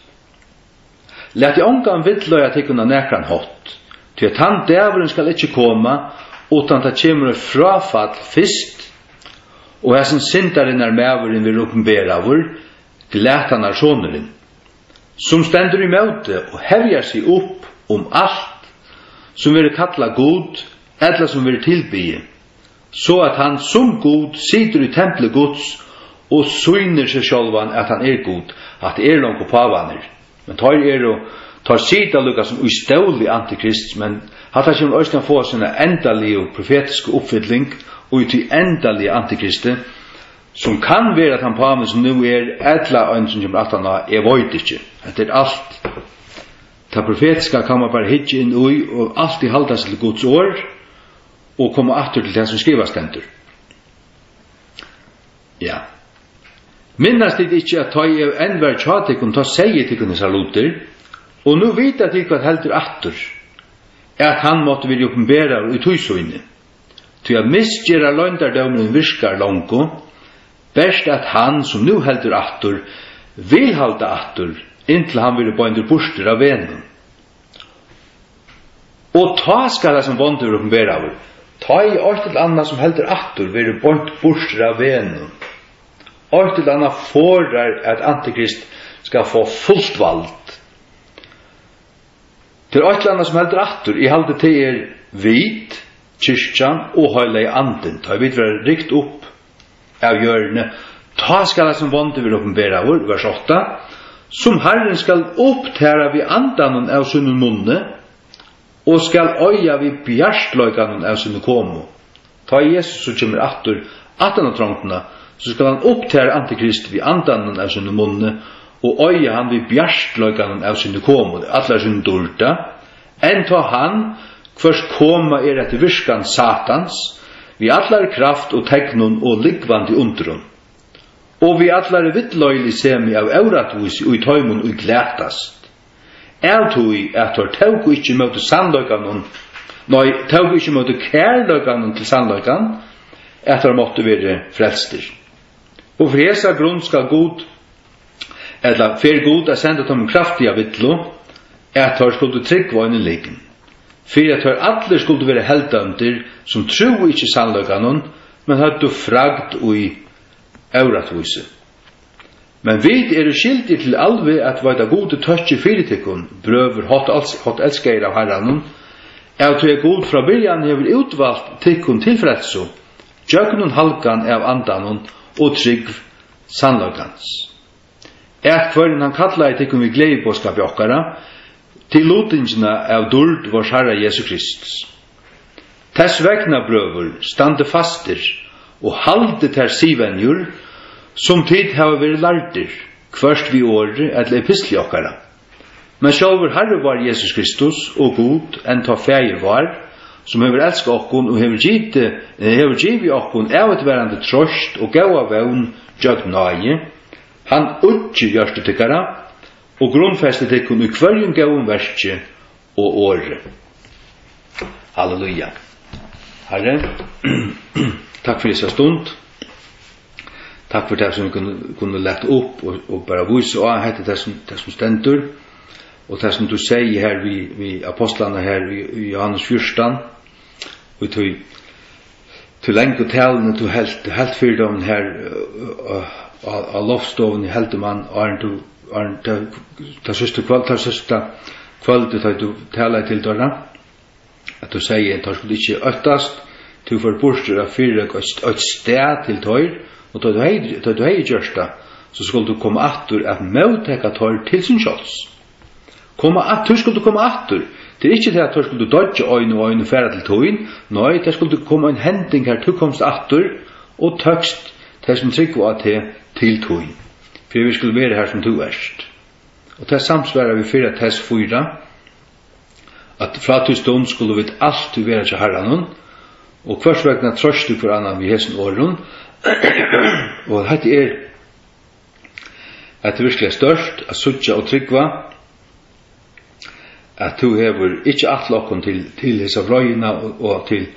Latið ongan villleiða tykkum á nakran hátt, tí at tann dagurin skal ikki koma, uttan tað kemur eitt fráfall fyrst, og hasin syndarinnar maðurin verður opinberaður, Glatanarsonurin, sum stendur ímóti og hevjar seg upp um alt, sum verður kallað Gud, ella sum verður tilbiðið, so at hann sum Gud situr í templi Guds og sýnir seg sjálvan, at hann er Gud. Hatta er longu pávarnir. Men teir eru, teir sita líka sum í stóli antikrists, men hatta kemur eisini at fáa sína endaligu profetisku uppfylling í tí endaliga antikristi, sum kann vera tann pávin, sum nú er, ella ein, sum kemur aftaná, eg veit ikki. Hetta er alt. Tað profetiska kann man bara hyggja inn í og altíð halda seg til Guds orð og koma aftur til tað, sum skrivað stendur. Ja. Minnast tit ikki, at tá eg enn var hjá tykkum, tá segði eg tykkum hesar lutir? Og nú vita tit, hvat heldur aftur, at hann mátti verið opinberaður í tíð síni. Tí at misgerðarloyndardómurin virkar longu, bert at hann, sum nú heldur aftur, vil halda aftur, inntil hann verður beindur burtur av vegnum. Og tá skal hasin vondi verða opinberaður, tá ið eitt ella annað, sum heldur aftur, verður beint burtur av vegnum. Eitt ella annað forðar, at antikrist skal fáa fult vald. Tað er eitt ella annað, sum heldur aftur. Eg haldi, tað er vit, kirkjan og heilagi andin, tá ið vit verða rykt upp av jørðini, tá skal hasin vondi verða opinberaður, vers átta, sum Harrin skal upptara við andanum av sínum munni, og skal eiga við bjartleikanum av síni komu. Tá Jesus so kemur aftur aftan á trongdina, so skal hann upptara antikrist við andanum av sínum munni, og eiga hann við bjartleikanum av síni komu, allar síni dýrd, enn tá hann, hvørs koma er eftir virkan Satans, við allari kraft og teknum og lúgvandi undrum, og við allari villleiðiligemi av órættvísi í teimum, ið glatast, av tí at teir tóku ikki ímóti sannleikanum, nei, tóku ikki ímóti kærleikanum til sannleikan, at teir máttu verið frelstir. Og fyri hesa grund skal Gud, ella fer Gud at senda teimum kraftiga villu, at teir skuldu trúgva einum lygn, fyri at teir allir skuldu verða heldømdir, sum trúðu ikki sannleikanum, men høvdu fragd í órættvísi. Men vit eru skyldir til alvi at veita Gudi tøkki fyri tykkum, brøður, hátt als-, hátt elskaðir av Harranum, av tí at Gud frá byrjan hevur útvalt tykkum til frelsu, gjøgnum halgan av Andanum og trúgv sannleikans. At hvørjum hann kallaði tykkum við gleðiboðskapi okkara, til lutingina av dýrd vors Harra Jesu Krists. Tess vegna, brøður, standið fastir og haldið tær siðvenjur, sum tit hava verið lærdir, hvørt við orði ella epistli okkara. Men sjálvur Harri vár Jesus Kristus og Gud, enn tá Faðir vár, sum hevur elskað okkum og hevur gitið, eh, hevur givið okkum ævigtvarandi troyst og góða vón gjøgn náði, hann uggi hjørtu tykkara og grundfesti tykkum í hvørjum góðum verki og orði. Halleluja. Harri, takk fyri hesa stund. Takk fyri tað, sum vit kunnu, kunnu lata upp og, og bara vísa á, hetta er tað, sum, tað, sum stendur, og tað, sum tú segði her við, við apostlarnar her í, í Jóhannes fjúrtan. Og tí, tí langu taluni, tú helt, helt fyri teimum her, øh, á, á, á loftstovuni, heldur mann, áðrenn tú, áðrenn tað, tað síðsta kvøld, tað síðsta kvøldið, tá tú talaði til teirra, at tú segði, at teir skuldu ikki óttast, tú fór burtur at fyrireika eitt, eitt stað til teir, og tá tú hevði, tá tú hevði gjørt tað, so skuldi tú koma aftur at móttaka teir til sín sjálvs. Koma at, tú skuldi koma aftur. Tað er ikki tað, at teir skuldu doyggja ein og ein og fara til tín. Nei, tað skuldi koma ein hending, har tú komst aftur og tókst tey, sum trúgva á teg, til tín. Fyri vit skulu vera har, sum tú ert. Og tað samsvarar við fyrra tess fýra, at frá tí stund skulu vit altíð vera hjá Harranum, og hvørs vegna troyst tú hvør annan við hesum orðum. Og hetta er, hetta er virkiliga stórt at síggja og trúgva, at tú hevur ikki ætlað okkum til, til hesa vreiðina og, og til,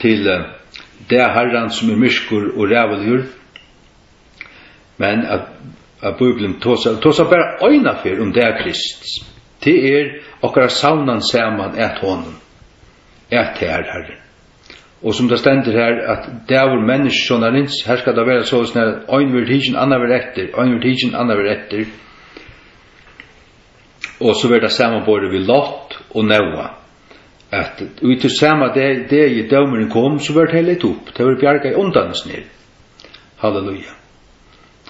til, eh, dag Harrans, sum er myrkur og ræðuligur, men at, at Bíblian tosar, tosar bara eina ferð um dag Krists. Tað er okkara savnan saman at honum, at tær, Harri. Og sum tað stendur her, at dagur Menniskjusonarins, her skal tað vera soleiðis, at ein verður tikin, annar verður eftir, ein verður tikin, annar verður eftir. Og so verður tað samanborið við Lot og Nóa, at í tí sama deg, degi dómurin kom, so vóru tey leyst upp, tey vóru bjargað undan hesum her. Halleluja.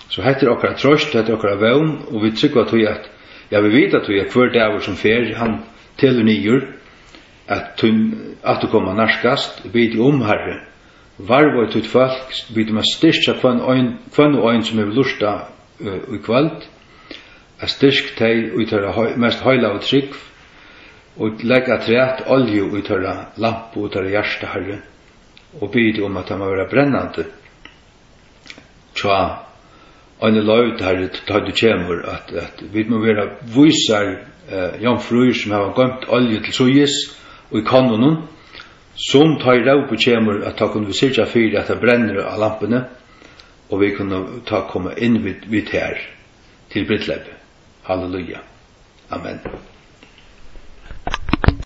So hetta er okkara troyst, hetta er okkara vón, og vit trúgva tí at, ja, vit vita tí at hvør dagur sum fer, hann telur niður, at tín afturkoma nærkast. Vit um, Harri, varðveit títt fólk, vit um at styrkja hvønn ein, hvønn og ein sum hevur lurtað, eh, í kvøld, at styrk tey í teirra hei-, mest heilagu trúgv, og legg afturat olju í teirra lampu, í teirra hjarta, Harri, og biði teg um, at tað má vera brennandi hjá eini leivd, Harri, tá tú kemur, at, at vit mugu vera vísar, eh, jomfrúir, sum hava goymt olju til síðis í konnunum, sum tá ið rópið kemur, at tá kunnu vit syrgja fyri, at tað brennur á lampuni, og vit kunnu tá koma inn við, við tær til brúdleypið. Halleluja. Amen.